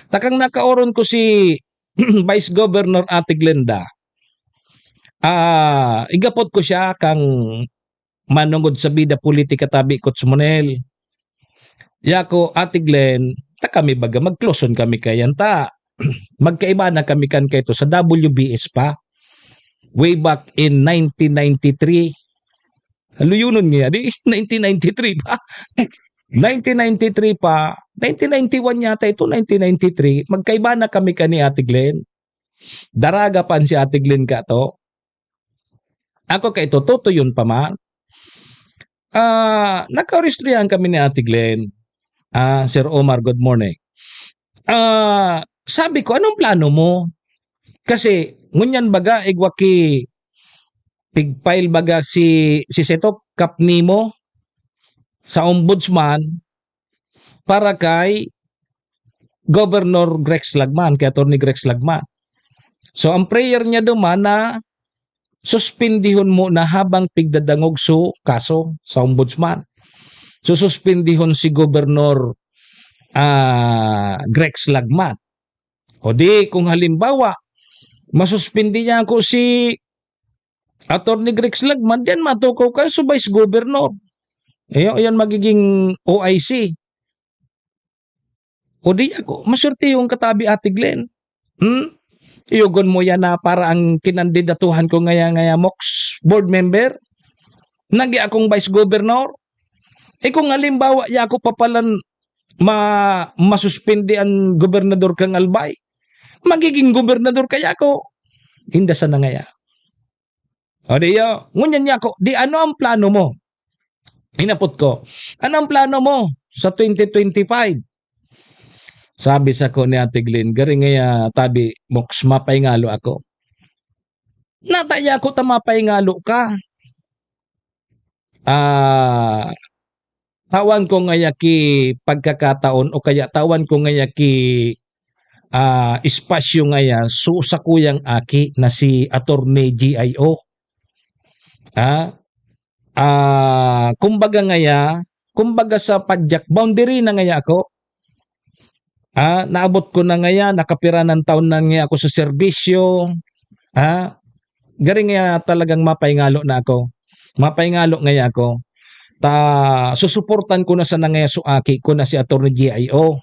Takang nakaoron ko si Vice Governor Ate Glenda. Ah, igapot ko siya kang manongod sa bida politika tabi, Coach Monel. Yako, Ate Glenn, ta kami baga magkloson kami kayan ta. Magkaiba na kami kan kaito sa W B S pa. Way back in nineteen ninety-three. Haluyonon niya, di nineteen ninety-three pa. Nineteen ninety-three pa, nineteen ninety-one yata ito, nineteen ninety-three, magkaiba na kami kan ni Ate Glenn. Daraga pa si Ate Glenn kato. Ako kaito, tutuyon pa man. Ah, nagkaoristoryahan kami ni Ate Glenn. Ah, Sir Omar, good morning. Ah, sabi ko, "Anong plano mo?" Kasi, ngunyan baga, igwa ki, pig-file baga si, si Seto Cap Nemo sa ombudsman para kay Governor Grex Lagman, kay Attorney Grex Lagman. So, ang prayer niya duman na suspendihon muna habang pigdadangog su kaso sa ombudsman. So, suspendihon si Governor, ah, Grex Lagman. O di, kung halimbawa, masuspindi niya ako si Attorney Grex Lagman, diyan matukaw ka sa Vice Governor. Ayan, ayan magiging O I C. O di ako, maswerte yung katabi Ate Glenn. Hmm? Iyogon mo yan na para ang kinandidatuhan ko ngaya-ngaya, Mox, board member. Nagi akong vice governor. Eh, kung halimbawa, ya ako papalan ma-, masuspindi ang gobernador kang Albay, magiging gobernador kaya ako. Inda sana ngaya. O di, yo, ngunyan niya ako, "Di ano ang plano mo?" Hinapot ko, "Ano ang plano mo sa twenty twenty-five?" Sabi sa ko ni Ate Glenn, "Gari ngaya, tabi, Mox, mapaingalo ako." "Nata ya ako ta mapaingalo ka?" Ah, tawan ko ngaya ki pagkakataon o kaya tawan ko ngaya ki, ah, espasyo ngaya su-, sa kuyang aki na si Attorney G I O. Ah, ah, kumbaga ngaya, kumbaga sa padyak, boundary na ngaya ako. Ah, naabot ko na ngaya, nakapira ng taon na ngaya ako sa serbisyo. Ah, Gari ngaya talagang mapahingalo na ako. Mapahingalo ngaya ako. Ta susuportan ko na sana ngaya so aki ko na si Attorney G I O.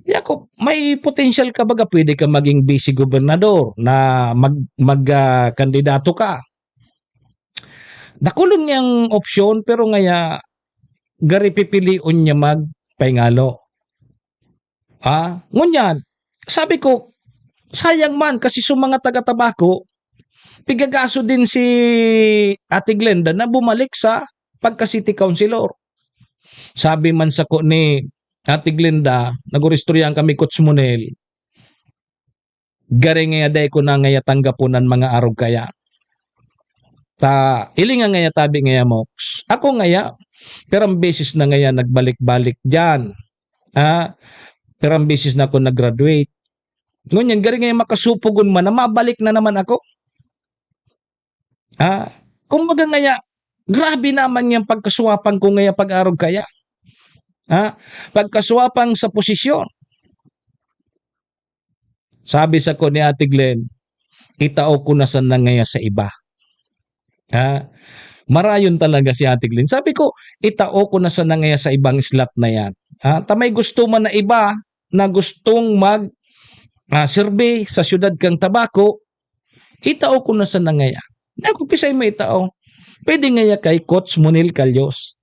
Di ako, may potensyal ka baga, pwede ka maging vice gobernador na mag mag, ah, kandidato ka. Dakulon niyang opsyon, pero ngaya gari pipilion niya magpahingalo. Ah, ngunyan, sabi ko, sayang man kasi sa mga taga Tabaco, pigagaso din si Ate Glenda na bumalik sa pagka-city councilor. Sabi man sako ni Ate Glenda, nag-oristoryahan kami, Coach Monel, gari ngaya dai ko na ngaya tanggapon an mga arog kaya. Ta, hilinga ngaya tabi ngaya, Mox. Ako ngaya, pirang beses na ngaya nagbalik-balik diyan. Ah, pirang beses na ako nag-graduate. Ngunyan, gari ngaya makasupogon man na mabalik na naman ako. Ah, kumbaga ngaya, grabe naman yang pagkaswapang ko ngaya pag-arog kaya. Ah, pagkaswapang sa posisyon. Sabi sako ni Ate Glenn, "Itao ko na sana ngaya sa iba." Ha? Marayon talaga si Ate Glenn. Sabi ko, "Itao ko na sana ngaya sa ibang slot na yan." Ha? Ta may gusto man na iba na gustong mag, ah, serbi sa siyudad kan Tabaco, itao ko na sana ngaya. Naku, kisay mo itao? Pwede ngaya kay Coach Monel Calios.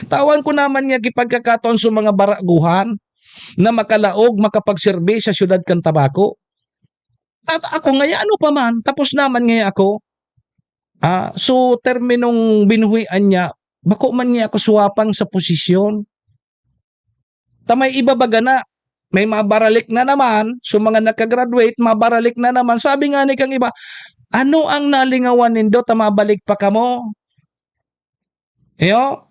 Tawan ko naman ngaya kipagkakataon sa mga baraguhan na makalaog, makapagserbi sa siyudad kan Tabaco. At ako ngaya, ano pa man, tapos naman ngaya ako. Ah, so, terminong binuhian niya, bako man niya ako swapang sa posisyon. Ta may iba baga na, may mabaralik na naman, so mga nagka-graduate, mabaralik na naman. Sabi nga ni kang iba, "Ano ang nalingawan nindo ta mabalik pa kamo?" Iyo?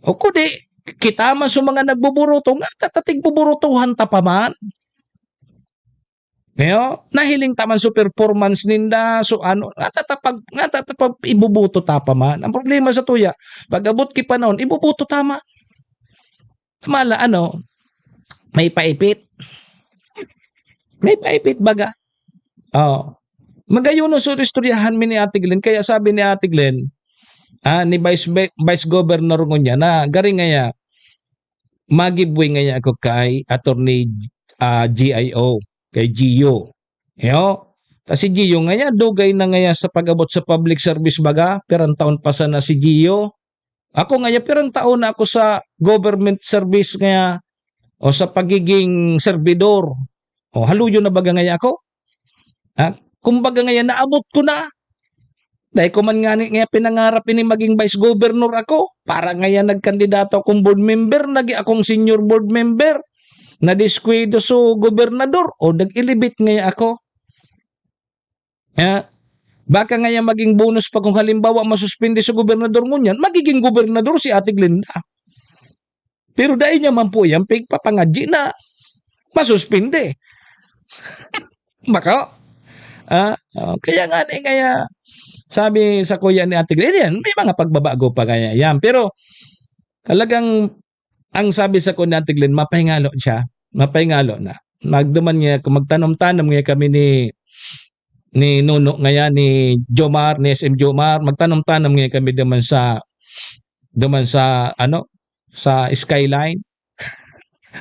O kudi, kita man sa mga nagbuburuto, nga tatatig buburutuhan ta pa man. Iyo? Nahiling ta man sa performance ninda, so ano, nga tatapag, nga tatapag, ibubuto ta pa man. Ang problema sa tuya, pag-abot ki panahon, ibubuto ta man. Mala, ano, may paipit. May paipit baga. Oh. Magayon na so istoryahan mi ni Ate Glenn. Kaya sabi ni Ate Glenn, ah, ni Vice, Vice Governor ngunyan na, gari ngaya, magibwi ngaya ako kay Attorney, ah, G I O, kay Gio. Yo? Kasi Gio ngaya, dugay na ngaya sa pag-abot sa public service baga, pirang taon pa sana si Gio. Ako ngaya, pirang taon na ako sa government service ngaya o sa pagiging serbidor. O, haluyon na baga ngaya ako? Ha? Kumbaga ngaya, naabot ko na. Dai ko man ngani ngaya pinangarap ini maging vice governor ako. Para ngaya nagkandidato akong board member, nagi akong senior board member. Nadiskwento so gobernador o nag-elevate ngaya ako. Ha? Baka ngaya maging bonus pa kung halimbawa masuspindi sa gobernador ngunyan, magiging gobernador si Ate Glenda. Pero dai niya man po yan pigpapangadyi na masuspindi. Bako? Ah, oh, kaya nga ni, kaya sabi sa kuya ni Ate Glenda, yan, may mga pagbabago pa kaya yan. Pero talagang ang sabi sa ko ni Ate Glenn, mapahingalo siya. Mapahingalo na. Magduman niya, kung magtanom-tanom niya kami ni, ni Nuno ngayon, ni Jomar, ni S M Jomar, magtanom-tanom niya kami duman sa, duman sa, ano, sa skyline.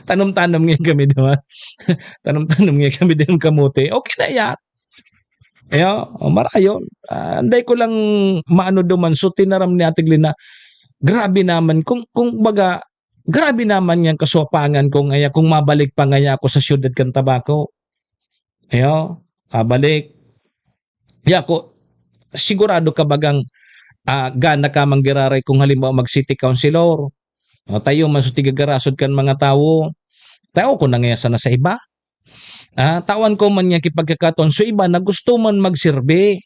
Tanom-tanom niya kami duman. Tanom-tanom niya kami duman kamote. Okay na yan. Ayo, oh, marayon. Ah, anday ko lang maano duman. So, tinaram ni Ate Glenn na, grabe naman. Kung, kung baga, grabe naman yang kaswapangan ko ngaya kung mabalik pa ngaya ako sa siyudad kan Tabaco. Ayo, mabalik. Di ako, sigurado ka bagang, ah, gana ka man giraray kung halimbawa mag-city councilor. O, tayo man sa tigagarasod kan mga tawo. Tawo ko na ngaya sana sa iba. Ah, tawan ko man niya kipagkakataon so iba na gusto man magserbi.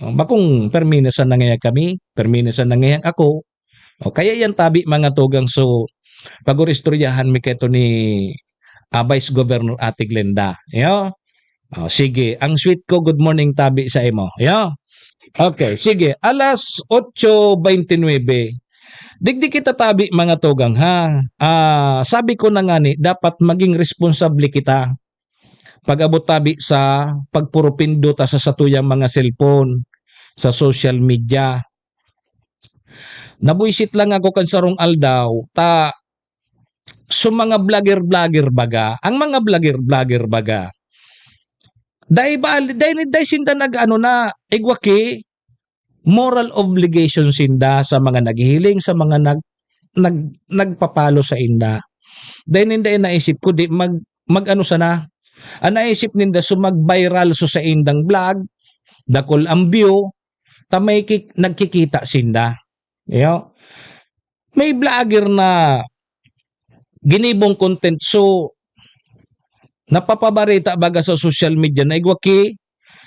O, bakong perminasan na ngaya kami, perminasan na ngaya ako. O, kaya yan tabi, mga tugang, so pag-uristoryahan mi keto ni, ah, Vice Governor Ate Glenda. Yo? O, sige. Ang sweet ko, good morning tabi sa imo. Yo? Okay, sige. Alas otso beintinuebe. Digdi kita tabi, mga tugang, ha? Ah, sabi ko na nga ni, dapat maging responsable kita. pag-abot tabi sa pagpurupindo ta sa satuyang mga cellphone, sa social media. Nabwisit lang ako kan sarong aldaw, ta so mga vlogger-vlogger baga, ang mga vlogger-vlogger baga, dai ba, dai, dai sinda nag-ano na, igwa ki, moral obligation sinda sa mga naghihiling, sa mga nag-, nag-, nagpapalo sa inda. Dai ninda naisip ko, di mag-, mag-ano sana. Ang naisip ninda, so mag-viral so sa indang vlog, dakul ang view, ta may ki-, nagkikita sinda. Iyo. May vlogger na ginibong content, so napapabareta baga sa social media na igwa ki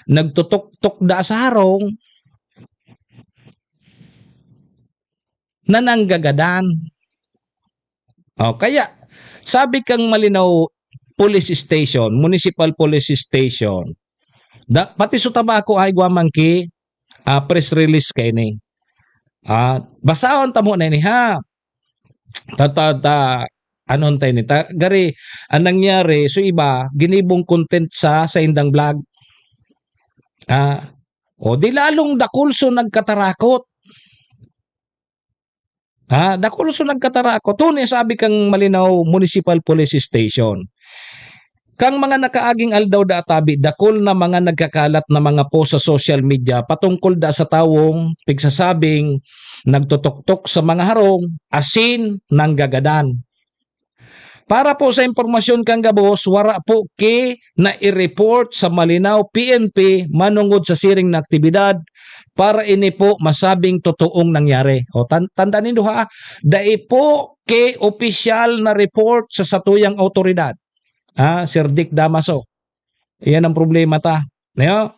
nagtutuktok da sa harong na nanggagadan. O, kaya sabi kang Malinao Police Station, Municipal Police Station, da, pati sa Tabaco ay igwa man ki, ah, press release kaini. Ah, basahon ta mo na ini, ha? Ta, ta, ta, anon ta ini? Ta, gari, ang nangyari, so iba, ginibong content sa, sa indang vlog. Ah, o di lalong dakul so nagkatarakot. Ha, dakul so nagkatarakot. Tuni sabi kang Malinao Municipal Police Station. Kang mga nakaaging aldaw da tabi, dakul na mga nagkakalat na mga post sa social media patungkol da sa tawong pigsasabing nagtutoktok sa mga harong, asin nanggagadan. Para po sa impormasyon kang gabos, wara po ki na i-report sa Malinao P N P manongod sa siring na aktibidad para ini po masabing totoong nangyari. O, tan-, tandaan nindo ha, dai po ki opisyal na report sa satuyang awtoridad. Ah, Sir Dick Damaso. Iyan ang problema ta. Niyo?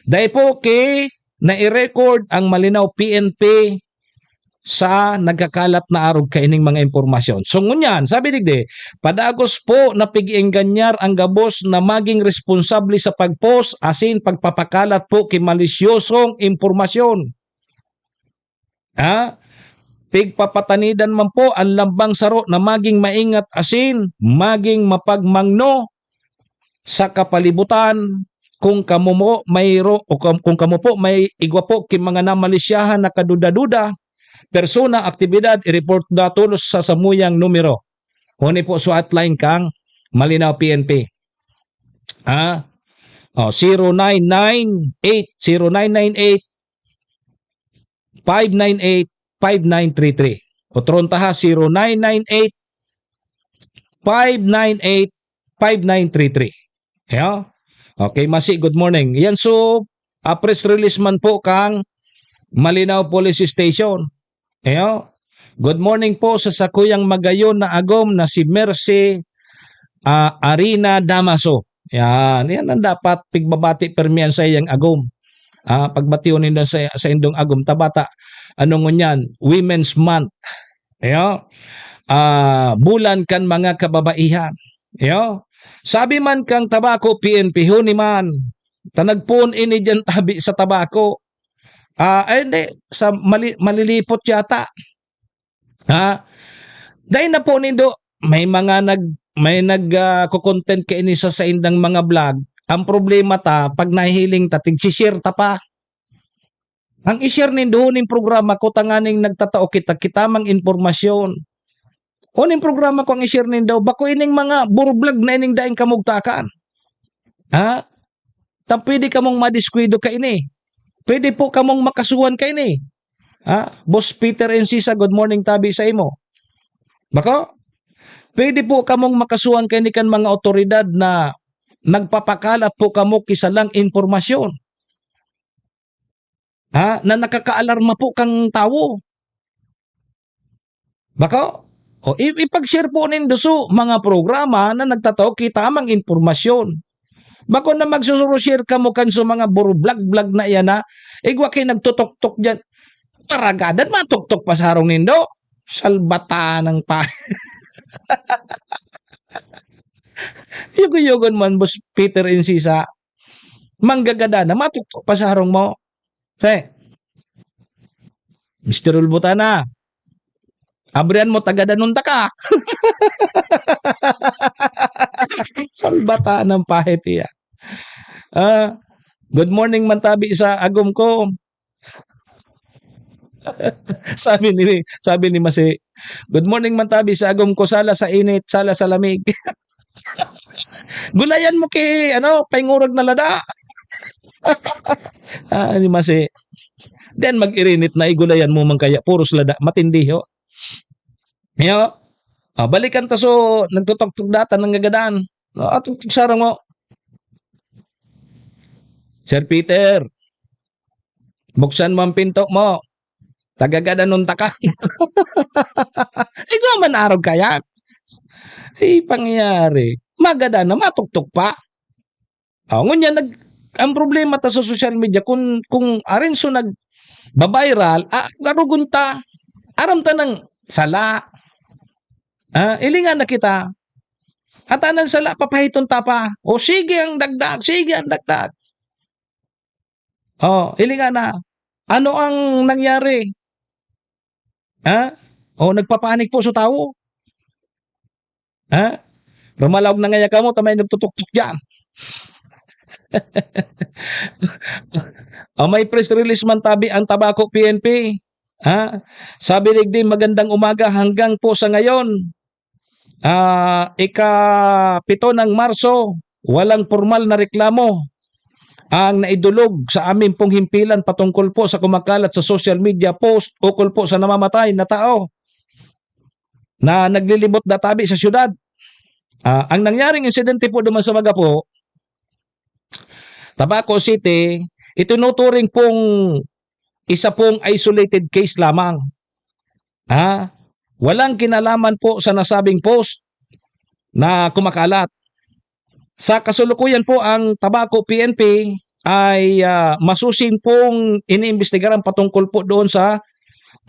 Dai po ki na i-record ang Malinao P N P sa nagkakalat na arog kaining mga impormasyon. So, ngunyan, sabi digdi, padagos po na pig-engganyar ang gabos na maging responsable sa pag-post asin pagpapakalat po ki malisyosong impormasyon. Ha? Pigpapatanidan man po ang lambang saro na maging maingat asin maging mapagmangno sa kapalibutan. Kung kamo mo mayro-, o kung, kung kamo po may igwa po ki mga namalisyahan na kaduda-duda, persona, aktibidad, i-report da tolos sa samuyang numero. Huni po sa hotline kang Malinao P N P. Ah, oh, zero nine nine eight, zero nine nine eight, five nine eight, five nine three three. Otron ta ha, zero nine nine eight, five nine eight, five nine three three. Ayo. Okay, Masi, good morning. Yan, so, ah, press release man po kang Malinao Police Station. Ayo. Good morning po sa sakuyang magayon na agom na si Mercy, ah, Arina Damaso. Yan, yan ang dapat pigbabati permi an saiyang agom. Ah, pagbatihon nindo sa, sa indong agom, ta bata, ano ngunyan, Women's Month. Ayo. Ah, bulan kan mga kababaihan. Ayo. Sabi man kang Tabaco P N P, huni man, ta nagpoon ini diyan tabi sa Tabaco. Ah, ay, hindi, sa mali-, Malilipot yata. Ha? Dai na po nindo, may mga nag-, may nag, ah, ko-content kaini sa saindang mga vlog. Ang problema ta, pag nahihiling ta, tigsi-share ta pa. Ang i-share nindo ning programa ko, tanganing nagtatao kita, kita mang impormasyon. O ning programa ko ang i-share nindo, bako ining mga burublog na ining daing kamugtakan. Ha? Ta pwede kamong madiskwento kaini. Pwede po kamong makasuhan kaini. Ha? Boss Peter Encisa, good morning tabi sa imo. Bako? Pwede po kamong makasuhan kaini kan mga awtoridad na nagpapakalat po kamo ki salang impormasyon. Ha? Na nakakaalarma po kang tawo. Bako? O, i-, ipag-share po nindo so mga programa na nagtatao ki tamang impormasyon. Bako na magsusuro-share kamo kan so mga burublog-blog na iyan na igwa ki nagtutoktok diyan. Karagadan, matuktok pa sa harong nindo. Salbatanang pa. Yugo-yugon man, Boss Peter Encisa. Manggagada na, matuktok pa sa harong mo. He. Mister Ulbutana, abrihan mo, tagadanon ta ka. Salbata ng pahit iya. Ah, "Good morning man tabi sa agom ko." Sabi ni, sabi ni Masi, "Good morning man tabi sa agom ko, sala sa init, sala sa lamig." Gulayan mo ki, ano, paingurag na lada. Ah, ni Masi, "Then mag-irinit na, igulayan mo man kaya, puros lada, matindi ho." Yo, ah, balikan ta so, nagtutuktok data ng gagadan. Ah, tuktok sarang mo. "Sir Peter, buksan mo ang pinto mo. Tagagadanon taka." Igwa man arog kaya. Ay, pangyayari. Magadan na, matuktok pa. Ah, ngunyan, nag-, ang problema ta sa social media, kung, kung arin so nagba-viral, ah, arugon ta. Aram ta ng sala. Ah, ilingan na kita. At anang sala, papahiton ta pa. O sige ang dagdag, sige ang dagdag. Oh, ilingan na. Ano ang nangyari? Ha? O, nagpapanik po sa tawo. Ha? Rumalaog na ngaya kamo, ta may nagtutuktok diyan. Ah, may press release man tabi ang Tabaco P N P. Ha? Sabi digdi, "Magandang umaga hanggang po sa ngayon." Ah, ika-pito ng Marso, walang pormal na reklamo ang naidulog sa amin pong himpilan patungkol po sa kumakalat sa social media post ukol po sa namamatay na tao na naglilibot databi sa siyudad. Ah, ang nangyaring insidente po duman sa Magapo, Tabaco City, itinuturing pong isa pong isolated case lamang. Ah, walang kinalaman po sa nasabing post na kumakalat. Sa kasulukuyan po, ang Tabaco P N P ay, ah, masusin pong iniimbestigaran patungkol po doon sa,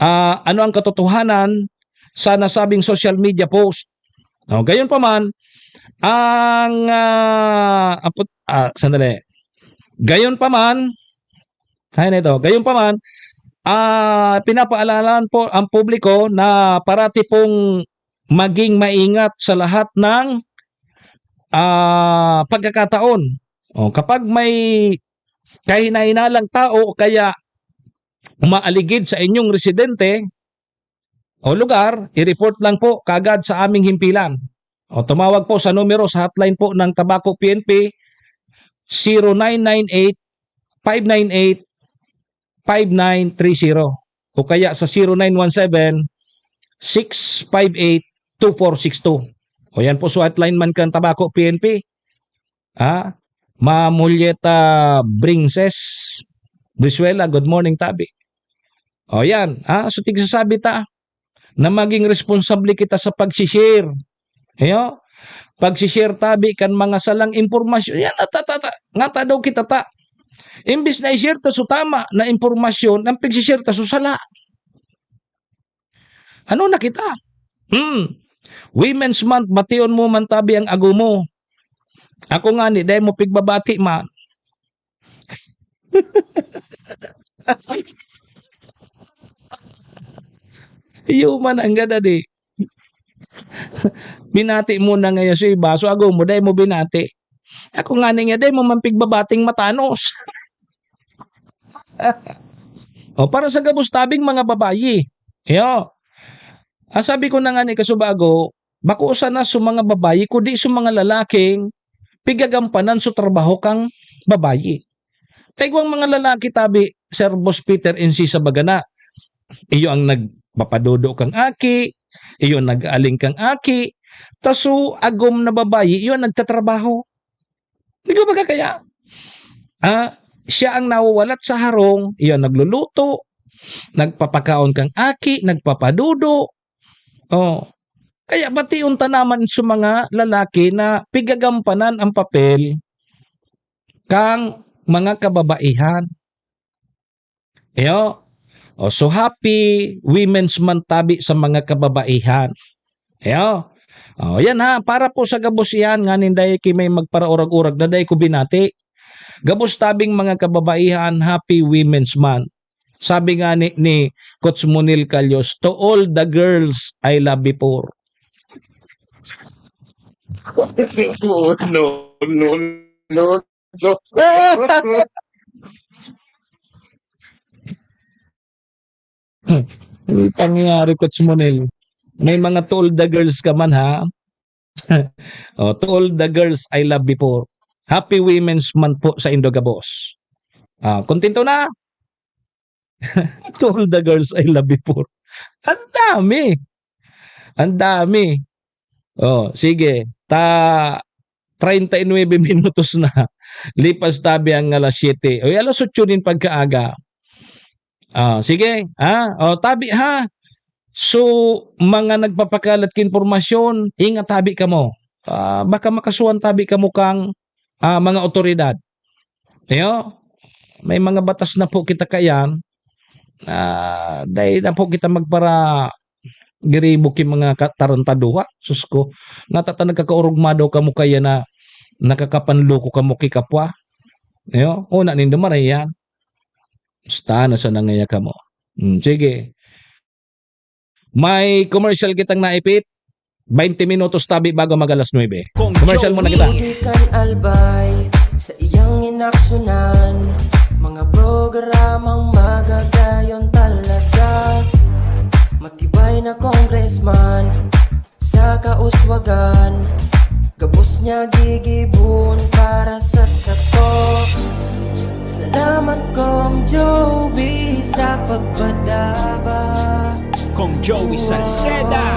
ah, ano ang katotohanan sa nasabing social media post. No, gayon pa man, ang, ah, apot-, ah, sandali. Gayon pa man, ay, na ito. Gayon pa man, ah, pinapaalalahan po ang publiko na parati pong maging maingat sa lahat ng, ah, pagkakataon. O, kapag may kahina-hinalang tao o kaya umaaligid sa inyong residente o lugar, i-report lang po kaagad sa aming himpilan. O tumawag po sa numero sa hotline po ng Tabaco P N P, zero nine nine eight, five nine eight, five nine three zero o kaya sa zero nine one seven, six five eight, two four six two. O yan po, so hotline man kan Tabaco P N P. Ha? Ma'am Julieta Brinces Brizuela, good morning, tabi. O yan, ha? So tigsasabi ta na maging responsable kita sa pag-share. Ayo? Pag-share tabi kan mga salang impormasyon. Yan, ta, ta, ta, nga ta daw kita ta. Imbis na i-share ta so tama na impormasyon, ang pag-share ta so sala. Ano na kita? Hmm. Women's Month, bation mo man tabi ang ago mo. Ako ngani, dai mo pigbabati man. Iyo man ang gada di. Binati mo na ngayon sa iba, so ago mo, dai mo binati. Ako ngani nga, dai mo man pigbabating matanos. O, para sa gabos tabing mga babayi. Iyo. Ah, sabi ko na ngani kasubago, bako sana sa mga babayi, kundi sa mga lalaking pigagampanan sa trabaho kang babayi. Taigwang mga lalaki tabi, Sir Boss Peter, insi sa bagana. Iyo ang nagpapadudo kang aki, iyo nag-aaling kang aki, ta so agom na babayi, iyo ang nagtatrabaho. Di ko magkakaya? Ah, siya ang nawawalat sa harong, iyo ang nagluluto, nagpapakaon kang aki, nagpapadudo. Oh. Kaya bation ta naman sa mga lalaki na pigagampanan ang papel kang mga kababaihan. Iyo. O, so happy Women's Month tabi sa mga kababaihan. Iyo. O, yan ha, para po sa gabos iyan, nganing dai ki may magparaurag-urag na dai ko binati. Gabos tabing mga kababaihan, happy Women's Month. Sabi nga ni, ni Coach Monil Calios, "To all the girls I love before." No, no, no, no. Ang nangyayari, Coach Monel, may mga to all the girls ka man, ha? Oh, to all the girls I love before. Happy Women's Month po sa indo gabos. Ah, kontento na? To all the girls I love before. Ang dami. Ang dami. Oh, sige. Ta treinta y nueve minutos na. Lipas tabi ang alas siyete. Oy, alas otso nin pagkaaga. Ah, sige, ha? O, tabi, ha? So, mga nagpapakalat ki impormasyon, ingat tabi kamo. Ah, baka makasuhan tabi kamo kang, ah, mga awtoridad. Iyo, may mga batas na po kita kayan. Ah, dai na po kita magpara-, giribo ki mga ka-, tarantaduha. Sus ko, natata nagkakaorog madaw kamo kaya na nakakapanloko kamo ki kapwa. Iyo, una nindo marayan. Basta na sa nangaya kamo. Hmm, sige. May commercial kitang naipit. Baynte minutos tabi bago mag alas nuebe. Commercial muna kita. Ikan Albay sa iyang inaksyonan, mga programang magagayon talaga. Matibay na congressman sa kauswagan, gabos niya gigibon para sa sato. Salamat, Kong Joey, sa pagpadaba. Kong Joey Salceda.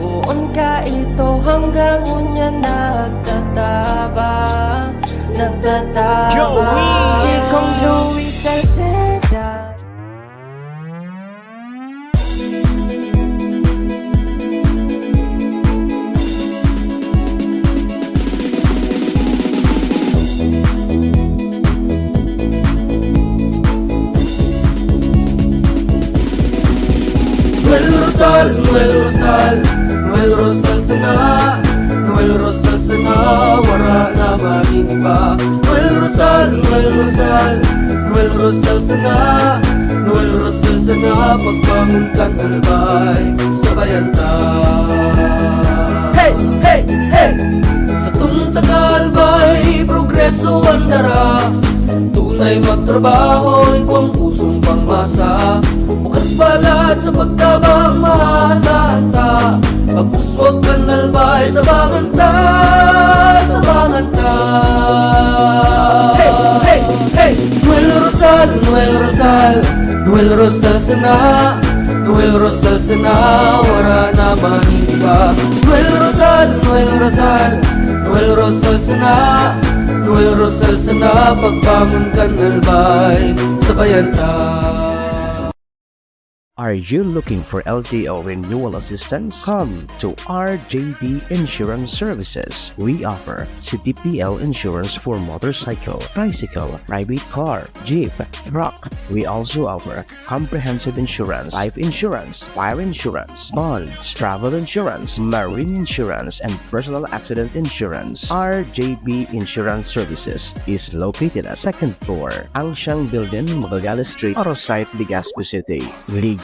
Poon ka ito hanggang unya nagtataba, nagtataba. Joey. Si Kong Joey Salceda. Noel Rosal, Noel Rosal, Noel Rosal sana, Noel Rosal sana, wara na maningiba. Noel Rosal, Noel Rosal, Noel Rosal sana, Noel Rosal sana, pagbangon kan Albay, sabayan ta. Hey, hey, hey! Satong taga Albay, progreso an dara. Tunay magtrabaho, igwang pusong pangmasa. Bukas balat sa pagtabang, maasahan ta. Pag-uswag kan Albay, tabangan ta, tabangan ta. Hey, hey, hey! Noel Rosal, Noel Rosal, Noel Rosal sana, Noel Rosal sana, wara na maningiba. Noel Rosal, Noel Rosal, Noel Rosal sana, Noel Rosal sana, pagbangon kan Albay, sabayan ta. Are you looking for L T O renewal assistance? Come to R J B Insurance Services. We offer C T P L insurance for motorcycle, tricycle, private car, jeep, truck. We also offer comprehensive insurance, life insurance, fire insurance, bonds, travel insurance, marine insurance, and personal accident insurance. R J B Insurance Services is located at second floor, Angsiang Building, Magallanes Street, Arosite, Legazpi City.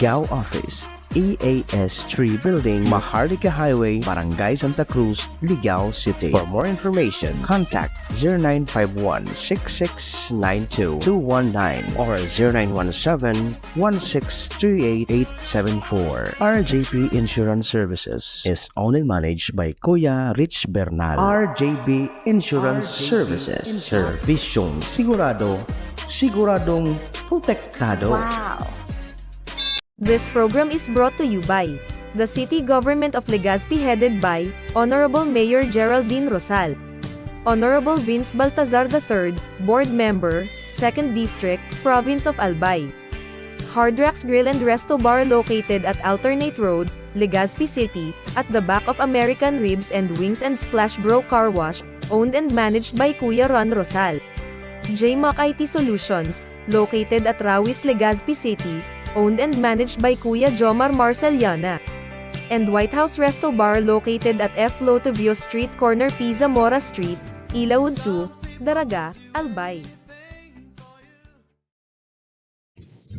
Ligao Office, E A S three Building, Maharlika Highway, Barangay Santa Cruz, Ligao City. For more information, contact zero nine five one, six six nine two, two one nine or zero nine one seven, one six three eight, eight seven four. R J P Insurance Services is owned and managed by Kuya Rich Bernal. R J P Insurance Services. Serbisyong sigurado, siguradong protektado. Wow! This program is brought to you by the City Government of Legazpi, headed by Honorable Mayor Geraldine Rosal, Honorable Vince Baltazar the third, Board Member, Second District, Province of Albay. Hard Rocks Grill and Resto Bar, located at Alternate Road, Legazpi City, at the back of American Ribs and Wings and Splash Bro Car Wash, owned and managed by Kuya Ron Rosal. J Mac I T Solutions, located at Rawis, Legazpi City, owned and managed by Kuya Jomar Marceliana. And White House Resto Bar, located at F Lotovio Street, corner P Zamora Street, Ilawod two, Daraga, Albay.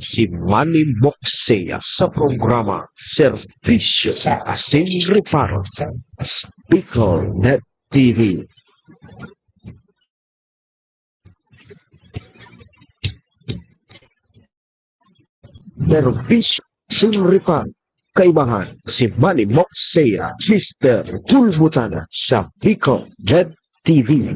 si Manny Moxia sa programa Serbisyo asin Reparo sa Bicol Net T V. Serbisyo asin Reparo. Kaibahan si Manny Moxia, Mister Kulbutana sa Bicol Net T V.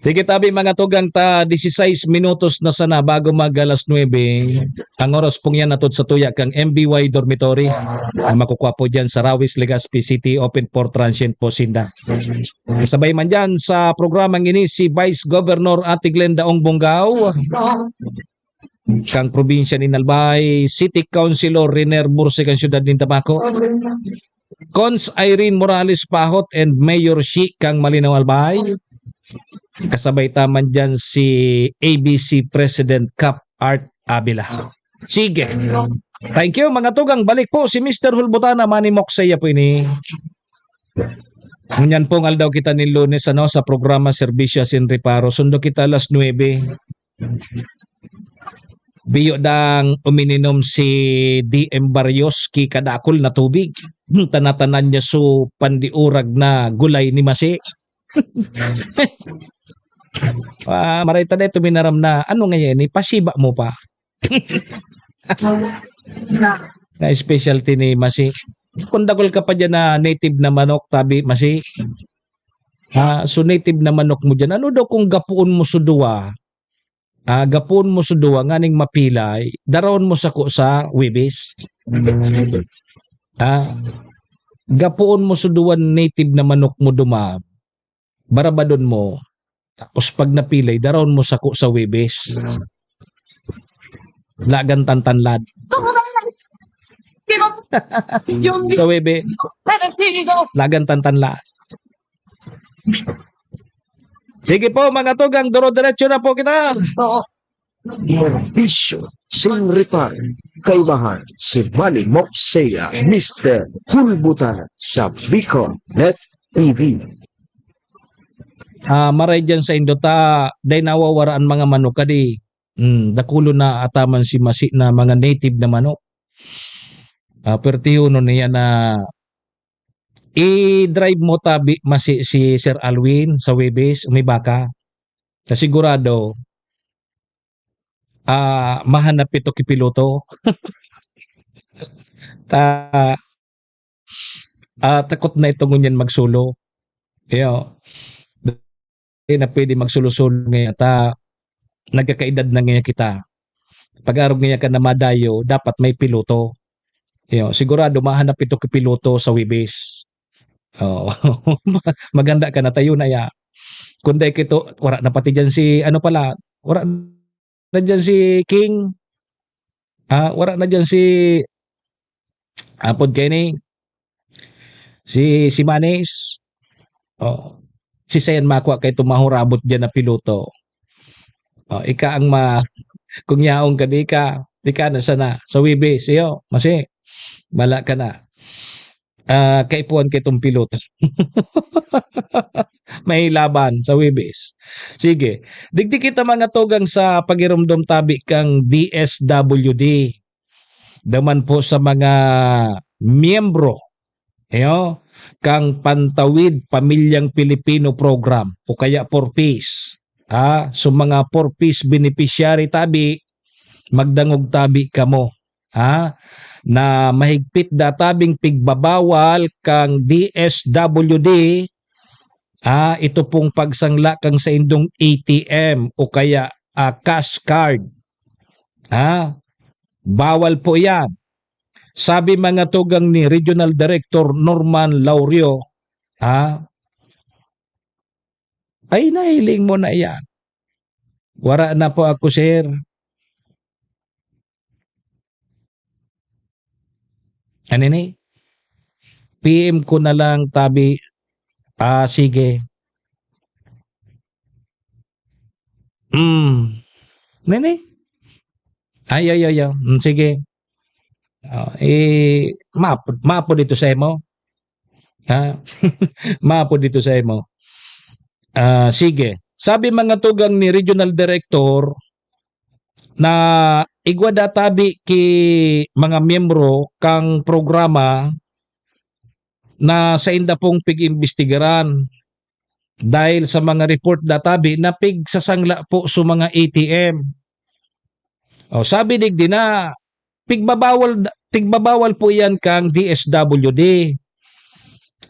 Sige, tabi, mga tugang, ta dieciséis minutos na sana bago mag alas nuebe. Ang oras pong yan, atod sa tuya kang M B Y Dormitory, na makukuha po dyan sa Rawis, Legazpi City, open for transient po sinda. Kasabay man dyan sa programang ini si Vice Governor Ate Glenda Ong Bongao, kang probinsya ni Albay, City Councilor Riner Burse kang siyudad nin Tabaco, Cons Irene Morales Pahot and Mayor Shi kang Malinao Albay. Kasabay ta man dyan si A B C President Cap Art Avila. Sige. Thank you, mga tugang. Balik po si Mister Hulbutana, Manny Moxia po ini. Ngunyan pong aldaw kita nin Lunes, ano, sa programa Serbisyo asin Reparo. Sundo kita alas nuebe. Biyo dang umininom si D M Barrios ki kadakol na tubig. Tanatanan niya su pandiurag na gulay ni Masi. Ah, maray ta dai tuminaram na, ano nga yan, ipasiba mo pa. Na specialty ni Masi. Kung dakol ka pa dyan na native na manok, tabi, Masi. Ah, so native na manok mo dyan. Ano daw kung gapuon mo sa duwa? Ah, gapuon mo sa duwa, nganing mapilay, darawon mo sako sa Webes. Ah, gapuon mo sa duwa native na manok mo duma, barabadon mo. Tapos pag napilay, darawon mo sako sa Webes. Lagan tantanlad. Yung Sa Webes, lagan tantanlad. Sige po, mga tugang, duro-diretso na po kita. Oo. Bisyo, sin reparo, kaibahan, si Manny Moxea, Mister Kulbutan sa Bicol Net T V. Ah, maray dyan sa indo ta, dai nawawara an mga manok kadi. Mm, dakulon na ataman si Masi na mga native na manok. Ah, pertihunon niya na i-drive mo tabi, Masi, si Sir Alwin sa Webes, umibaka. Sa sigurado, ah, mahanap ito ki piloto. Ta, ah, takot na ito ngunyan magsolo. Iyo. Di na pwede magsolo-solo ngayon ta nagkakaedad na ngayon kita. Pag-arog ngayon ka na madayo, dapat may piloto. Iyo, sigurado mahanap ito ki piloto sa Webes. Oo. Maganda ka na tayo na ya. Kung dai kito, wala na pati dyan si, ano pala, wala na dyan si King. Ah, wala na dyan si, apod kayo ni, si, si Manis. Oh, si Sayan makwa kay tumahurabot dyan na piloto. Oh, ika ang ma-, kung yaong ka, di ka, di ka na sana. Sa Webes, iyo, Masi, bala ka na. Ah, kaipuhan kay itong piloto. May laban sa Webes. Sige. Digdi kita mga tugang sa pagirumdom tabi kang D S W D. Daman po sa mga miyembro, iyo, kang Pantawid Pamilyang Pilipino Program o kaya Four Ps. Ah, so mga Four Ps beneficiary tabi, magdangog tabi kamo. Ha? Na mahigpit da tabing pigbabawal kang D S W D, ah, ito pong pagsangla kang saindong A T M o kaya, ah, cash card. Ha? Bawal po yan. Sabi mga tugang ni Regional Director Norman Laurio, ha? Ay, nahiling mo na yan. Wara na po ako, sir. Ano ni? P M ko na lang, tabi. Ah, sige. Hmm. Nini? Ay, ay, ay, ay. Hmm, sige. Ah, eh, mapo, mapo dito sa imo. Ha? Mapo dito sa imo. Ah, sige. Sabi mga tugang ni Regional Director na igwa databi ki mga miyembro kang programa na sainda pong pig-imbestigaran dahil sa mga report databi na pigsasangla po sa mga A T M. O, sabi digdi na pigbabawal, pigbabawal po iyan kang D S W D.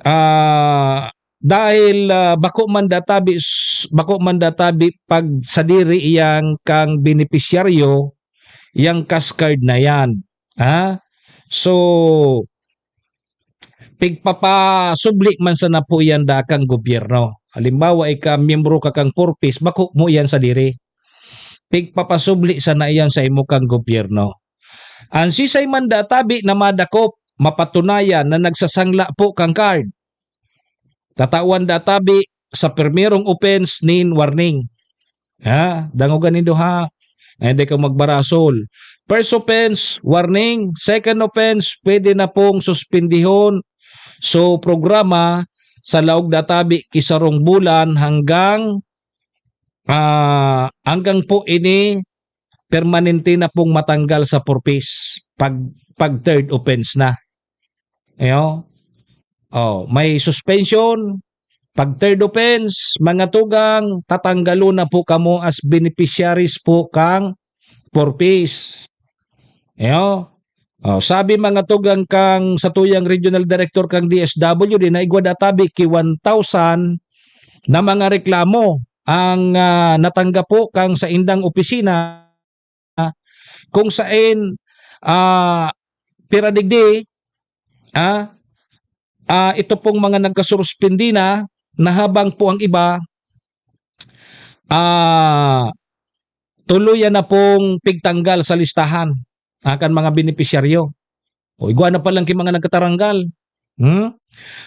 Ah, dahil, ah, bako man databi s-, bako man databi pagsadiri iyang kang benepisyaryo, yang cash card na yan. Ha? So, pigpapasubli man sana po iyan da kang gobyerno. Halimbawa, ika miyembro ka kang Four Ps, bako mo iyan sadiri. Pigpapasubli sana iyan sa imo kang gobyerno. An sisay man databi na madakop, mapatunayan na nagsasangla po kang card, tatawan databi sa primerong offense nin warning. Ha? Dangogan nindo ha. Ay, di ka magbarasol. First offense, warning. Second offense, pwede na pong suspendihon. So, programa sa laog databi ki sarong bulan hanggang, ah, hanggang po ini permanente na pong matanggal sa Four Ps pag, pag third offense na. Ayo. Oh, may suspension. Pag third offense, mga tugang, tatanggalon na po kamo as beneficiaries po kang Four Ps. Ayo. Oh, sabi mga tugang kang satuyang regional director kang D S W D na igwa databi ki one thousand na mga reklamo ang, ah, natanggap po kang saindang opisina, kung sain, ah, pira digdi, ah, ah, ito pong mga nagkasuspindi na, na habang po ang iba, ah, tuluyan na pong pigtanggal sa listahan, ah, kan mga benepisyaryo. O, igwa na palan ki mga nagkataranggal. Hmm?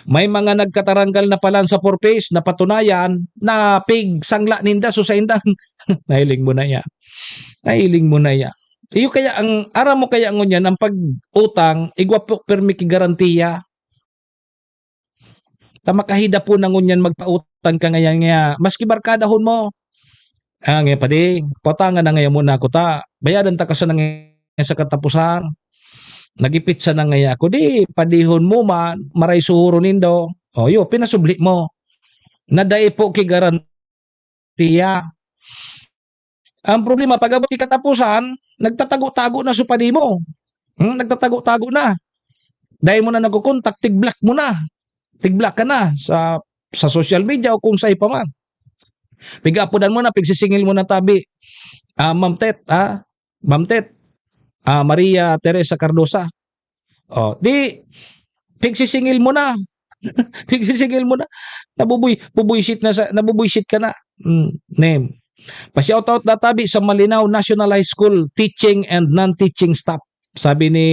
May mga nagkataranggal na palan sa Four Ps, napatunayan na pigsangla ninda, so saindang nahiling mo na ya. Nahiling mo na ya. Iyo kaya ang, aram mo kaya ngunyan, ang pag-utang, igwa po permi ki garantiya. Ta makahida po na ngunyan magpautang ka ngayan nga, maski barkadahon mo. Ah, ngayon, "Padi, pautangan na ngayon muna ako ta. Bayadan ta ka sana ngayon sa katapusan. Nagipit sana ngayon ako." Di, padihon mo man, maray suhuron nindo. O, yo, pinasubli mo. Na dai po ki garantiya. Ang problema, pag abot ki katapusan, nagtatago-tago na so padi mo. Hmm, nagtatago-tago na. Dai mo na nagko-contact, tig-block mo na. Tig-block ka na sa, sa social media o kung saan pa man. Pigapodan mo na, pigsisingil mo na tabi. Ah, Ma'am Tet, ah, Ma'am Tet, ah, Maria Teresa Cardosa. Oh, di, pigsisingil mo na. Pigsisingil mo na. Nabubuy-, bubuisit na sa, nabubuisit ka na. Mm, name. Pa-shoutout na tabi sa Malinao National High School teaching and non-teaching staff. Sabi ni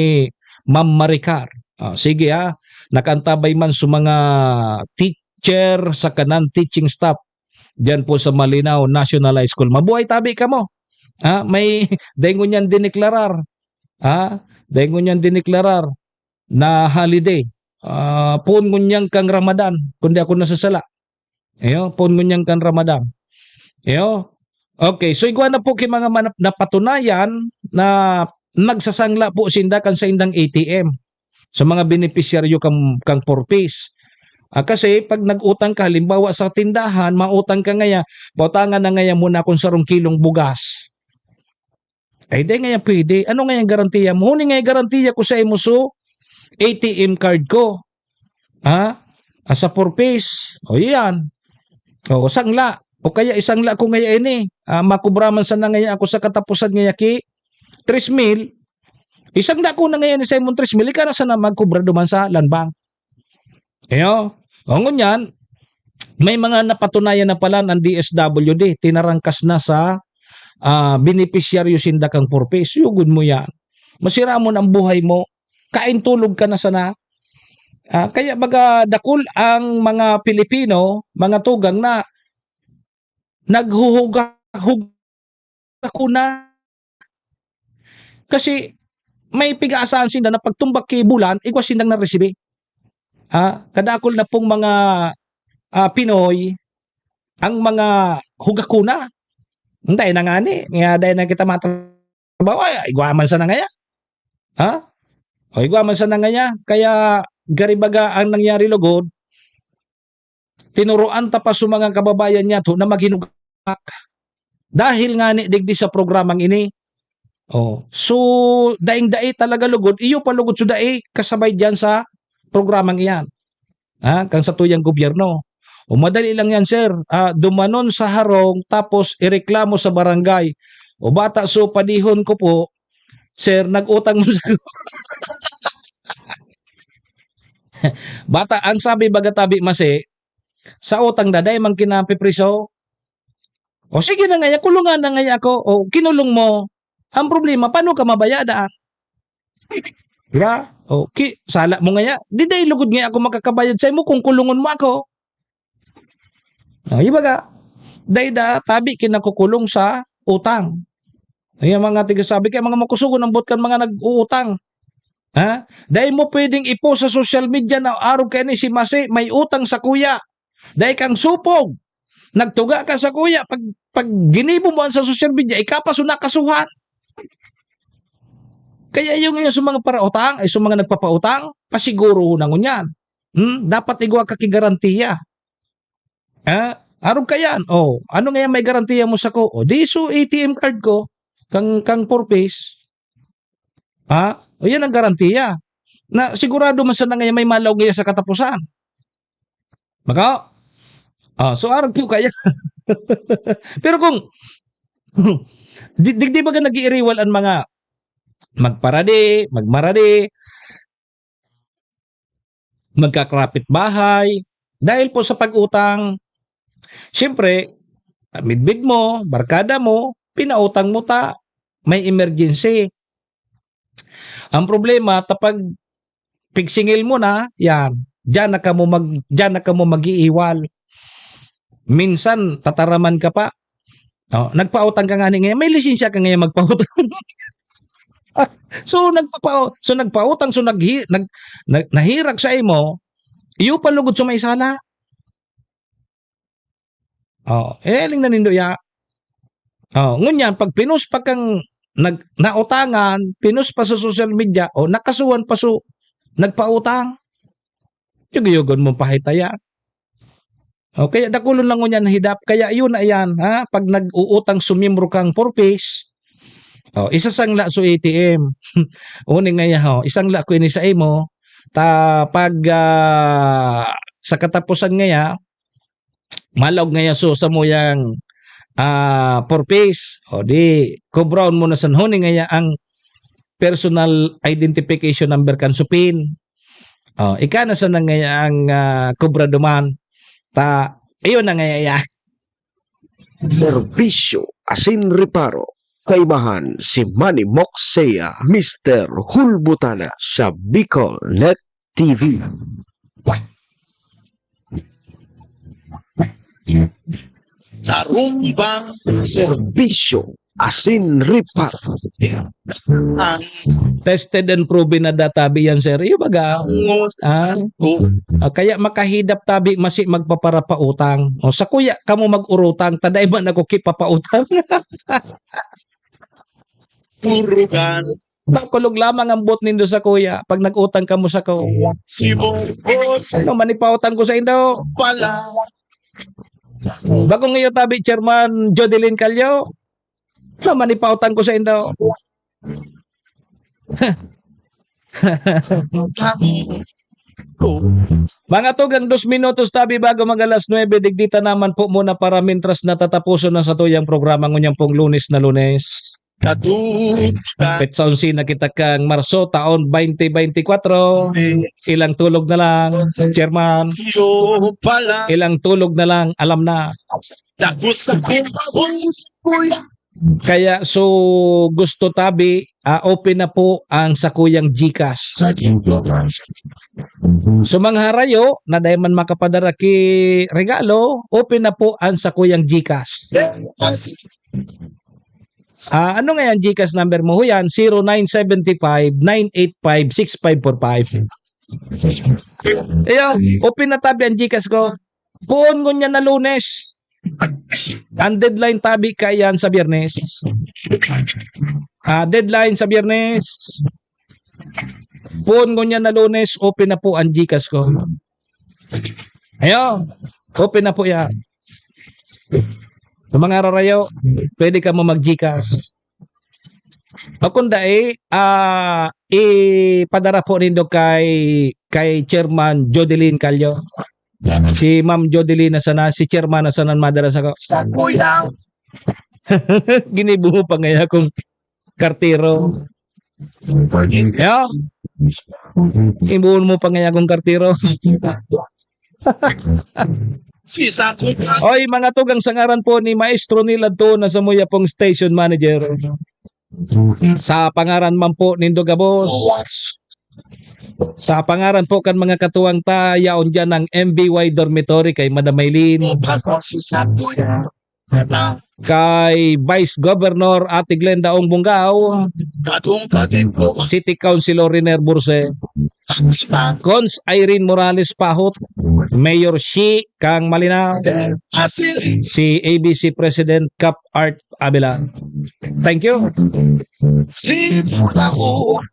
Ma'am Maricar. Ah, sige ha, nakaantabay man sa mga teacher sa kanan teaching staff diyan po sa Malinao National High School. Mabuhay tabi kamo. Ha, may dengon yan dineklarar. Ha? Dengon yan dineklarar na holiday. Ah, poon ngunyan kang Ramadan, kung di ako nasasala. Iyo, poon ngunyan kang Ramadan. Iyo. Okay, so igwa na po ki mga manap-, napatunayan na nagsasangla po sinda kan saindang A T M sa mga benepisyaryo kang, kang Four Ps. Ah, kasi pag nag-utang ka, halimbawa sa tindahan, mautang ka ngaya, "Pautangan na ngaya muna akong sarong kilong bugas." Ay, di ngaya pwede. Ano ngayang garantiya mo? Huni ngaya garantiya ko sa imo so A T M card ko. Ha? Ah, sa Four Ps. O, yan. O, sangla. O kaya isangla ko ngaya ini. Ah, makubra man sana ngaya ako sa katapusan ngaya ki tres mil. Isangla ko na ngaya ni Simon tres mil. Ika na sana magkubra duman sa Land Bank. Iyo. O, ngunyan, may mga napatunayan na pala ng D S W D. Tinarangkas na sa, ah, benepisyaryo sinda kang Four Ps. Yugod mo yan. Masira mo na ang buhay mo. Kain tulog ka na sana. Ah, kaya baga dakul ang mga Pilipino, mga tugang na naghuhuga-, hug-, ako na. Kasi may pig-aasahan sinda na pagtumbak ki bulan, igwa sindang naresibi. Ah, kadakul na pong mga, ah, Pinoy, ang mga hugakuna. Dai na ngani, nga dai na kita matrabaho, ay, igwa man sana ngaya. Ha? O, igwa man sana ngaya. Kaya, gari baga ang nangyari lugod, tinuruan ta pa sa mga kababayan niyato na maghinugak. Dahil ngani digdi sa programang ini. Oh, so, daing-dai talaga lugod, iyo pa lugod so dai kasabay diyan sa programang iyan. Ha, kan satuyang gobyerno. O, madali lang yan, sir. Ah, dumanon sa harong tapos ireklamo sa barangay. O, bata, so padihon ko po, sir, nag-utang man sa bata, ang sabi baga tabi masi, sa utang na dai man kinapipriso. O sige na ngaya, kulungan na ngaya ako. O, kinulong mo. Ang problema, paano ka mabayadaan? Di ba? O, ki-, sala mo ngaya. Di dai lugod ngaya ako makakabayad sa imo kung kulungon mo ako. O, di ba ka? Dai da, tabi kinakukulong sa utang. Ayan, mga tigasabi, kaya mga makusugon ang buot kan mga nag-uutang. Ha? Dai mo pwedeng ipost sa social media na arog kaini si Masi, may utang sa kuya. Dai kang supog. Nagtuga ka sa kuya. Pag, pag ginibo mo an sa social media, ika pa so nakasuhan. Kaya yung, yung sa mga parautang, ay sa mga nagpapautang, pasiguro na ngunyan. Hmm? Dapat igwa ka ki garantiya. Ha? Arog ka yan. O, ano nga yan may garantiya mo sako? O, di so A T M card ko, kang, kang Four Ps. Ha? O, yan ang garantiya. Na sigurado man sana ngayon may malaog ngayon sa katapusan. Maka? Ah, so arog po kaya. Pero kung di, di, di baga nag-iiriwal ang mga magparadi, magmaradi, magkakrapit bahay, dahil po sa pag-utang, siyempre, midbid mo, barkada mo, pinautang mo ta, may emergency. Ang problema, tapag pigsingil mo na, yan, diyan na kamo mag-, diyan na kamo mag-iiwal. Minsan, tataraman ka pa. Oh, nagpautang ka nga ni ngayon, may lisensya ka ngayon magpautang. So, nagpapao-, so, nagpautang, so, naghi-, nag-, nag-, nahirak sa imo, iyo pa lugod sa may sala. Oh, eh, aling nanindo ya. Oh, ngunyan, pag pinost pa kang nag-, nautangan, pinost pa sa social media, o nakasuhan pa so nagpautang, yugyugon mo pahitaya. O, kaya dakulon lang ngunyan hidap. Kaya yun na yan, ha? Pag nag-uutang sumimro kang Four Ps, o, isasangla so A T M. Uni nga ya, ho, isangla ko ini sa imo, ta pag, ah, sa katapusan nga ya, malog nga ya so samuyang, ah, Four Ps, o di, kubraon mo na san huni nga ya ang personal identification number kan supin. Oh, ika na sana nga ya ang, ah, kubra duman. Ta, ayun na nga ya. Serbisyo asin reparo. Kaibahan si Manny Moxea, Mister Hulbutana sa Bicol Net T V. Sarumbang serbisyo asin reparo. Ang tested and proven na data, bi yan, sir. Iyo baga? Angot. Ah? Ko. Ah, kaya makahidap tabi masi magpaparapautang. O, sa kuya, kamo mag-urutang, taday man ako kipapautang. Turugan. Makulog lamang ang buot nindo sa kuya pag nag-utang kamo sa ko. Si Bongkos. Ano, manipautang ko sa indo? Pala. Bagong iyo tabi, Chairman Jodeline Callo. Ano, manipautang ko sa indo? Mga tugang dos minutos tabi bago mag alas nuebe, digdi ta naman po muna para mintras natatapuson na sa tuyang programa ngunyang pong Lunes na Lunes. Katukan. Petsa onse na kita kang Marso, taon twenty twenty-four. Ilang tulog na lang, Chairman. Iyo pala. Ilang tulog na lang, alam na. Dagos sa kuya. Kaya so gusto tabi, ah, open na po ang sakuyang GCash. So mga harayo na dai man makapadara ki regalo, open na po ang sakuyang GCash. Ah, ano nga yung GCash number mo? Huyan, zero nine seven five, nine eight five, six five four five. Ayan, open na tabi ang GCash ko. Puon ngunyan na Lunes. Ang deadline tabi kaiyan sa Biyernes. Ah, deadline sa Biyernes. Poon ngunyan na Lunes, open na po ang GCash ko. Ayo, open na po yan. Sa mga rarayo, pwede ka mo mag-GCash. O kung dai, ah, ipadara po nindo kay, kay Chairman Jodeline Callo. Si Ma'am Jodeline na sana, si Chairman na sana madara sa ko. Sa kuya. Ginibo mo pa ngaya kung kartero. Ya? Ibuon mo pa ngaya kung kartero. Si Sako. Oy, mga tugang, sa ngaran po ni Maestro Neil Adto na sa muya pong station manager. Sa pangaran man po nindo gabos. Sa pangaran po kan mga katuwang ta, yaon dyan ang M B Y Dormitory kay Madam Maylin. Si Sako. Kay Vice Governor Ate Glenda Ong Bungao. Katong katong po. City Councilor Riner Burse. Cons Irene Morales Pahot. Mayor Shi Kang Malinaw. Asili. Si A B C President Cap Art Abela. Thank you. Si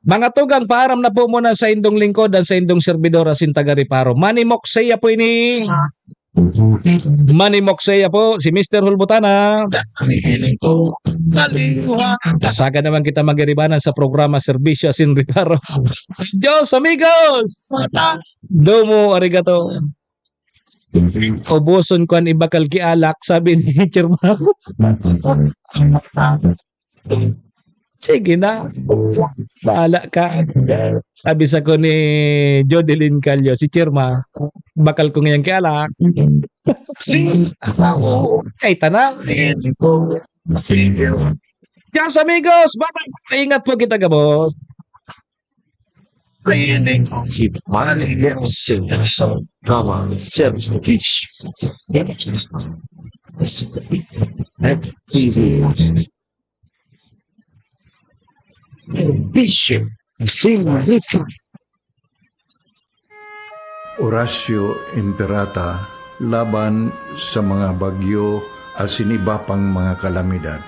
Mga tugang, paaram na po muna sa indong lingkod at sa indong servidor asin taga Reparo. Manimok saya po ini. Manimok saya po, si Mister Hulbutana. Ang hiling ko, kaliwa. Sagad naman kita magiribanan sa programa Serbisyo asin Reparo. Diyos, amigos! Mata. Domo, arigato. Ubuson ko an ibakal ki alak, sabi ni Chairman. Sige na. Bahala ka. Sabi sa ko ni Jodeline Callo, si Chairman, bakal ko ngayon ki alak. Ay, tana. Diyos, amigos, bye-bye po. Ingat po kita, gabos. Training si Marilyn Senior sa Drama Service. Bishop Senior. Horacio Imperata laban sa mga bagyo asin iba pang mga kalamidad.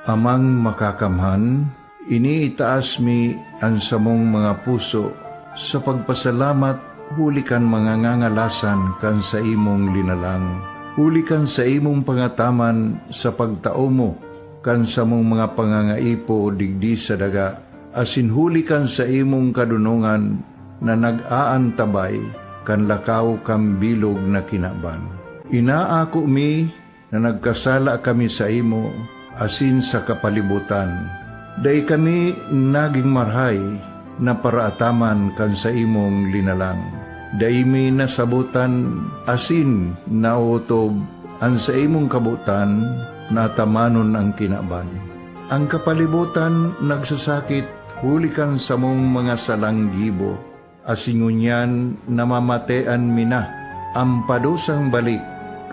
Amang Makakamhan, iniitaas mi an samong mga puso sa pagpasalamat huli kan mga ngangalasan kan saimong linalang, huli kan saimong pangataman sa pagtao mo kan samong mga pangangaipo digdi sa daga, asin huli kan saimong kadonongan na nag-aantabay kan lakaw kan bilog na kinaban. Inaako mi na nagkasala kami saimo asin sa kapalibotan. Dai kami nagin marahay na paraataman kan saimong linalang. Dai mi nasabotan asin naotob an saimong kabotan na atamanon an kinaban. An kapalibotan nagsasakit huli kan samong mga salang gibo, asin ngunyan namamatean mi na an padusang balik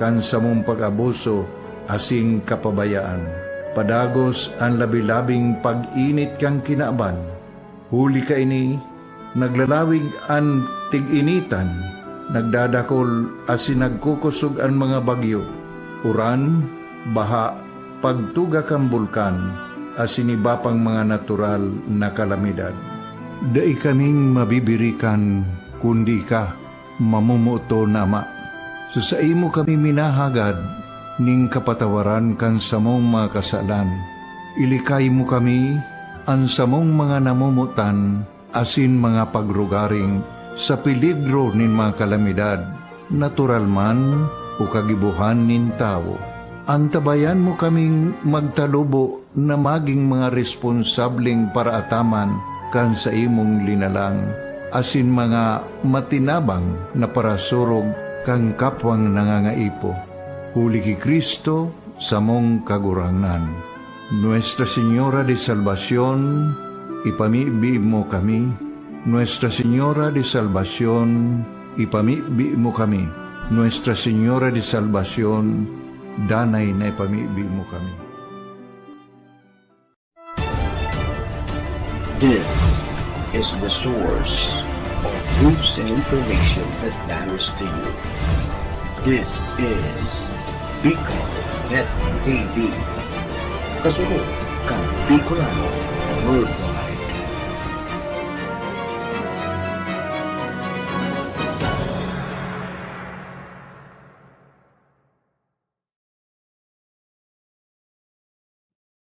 kan samong pag-abuso asin kapabayaan. Padagos an labi-labing pag-init kan kinaban. Huli kaini, naglalawig an tig-initan, nagdadakol asin nagkukosog an mga bagyo, uran, baha, pagtuga kan bulkan, asin iba pang mga natural na kalamidad. Dai kaming mabibirikan, kundi ika, mamomoton na Ama. Sa saimo kami minahagad nin kapatawaran kan samong mga kasalan. Ilikay mo kami, an samong mga namomotan, asin mga pagrugaring sa peligro nin mga kalamidad, natural man o kagibohan nin tawo. Antabayan mo kaming magtalubo na magin mga responsableng paraataman kan saimong linalang, asin mga matinabang na parasurog kan kapwang nangangaipo. Huli ki Cristo, samong Kagurangnan. Nuestra Señora de Salvacion, ipamibi mo kami. Nuestra Señora de Salvacion, ipamibi mo kami. Nuestra Señora de Salvacion, danay na ipamibi mo kami. This is the source of news and information that matters to you. This is Bicol Net T V. Kasunod kan Bicolano Good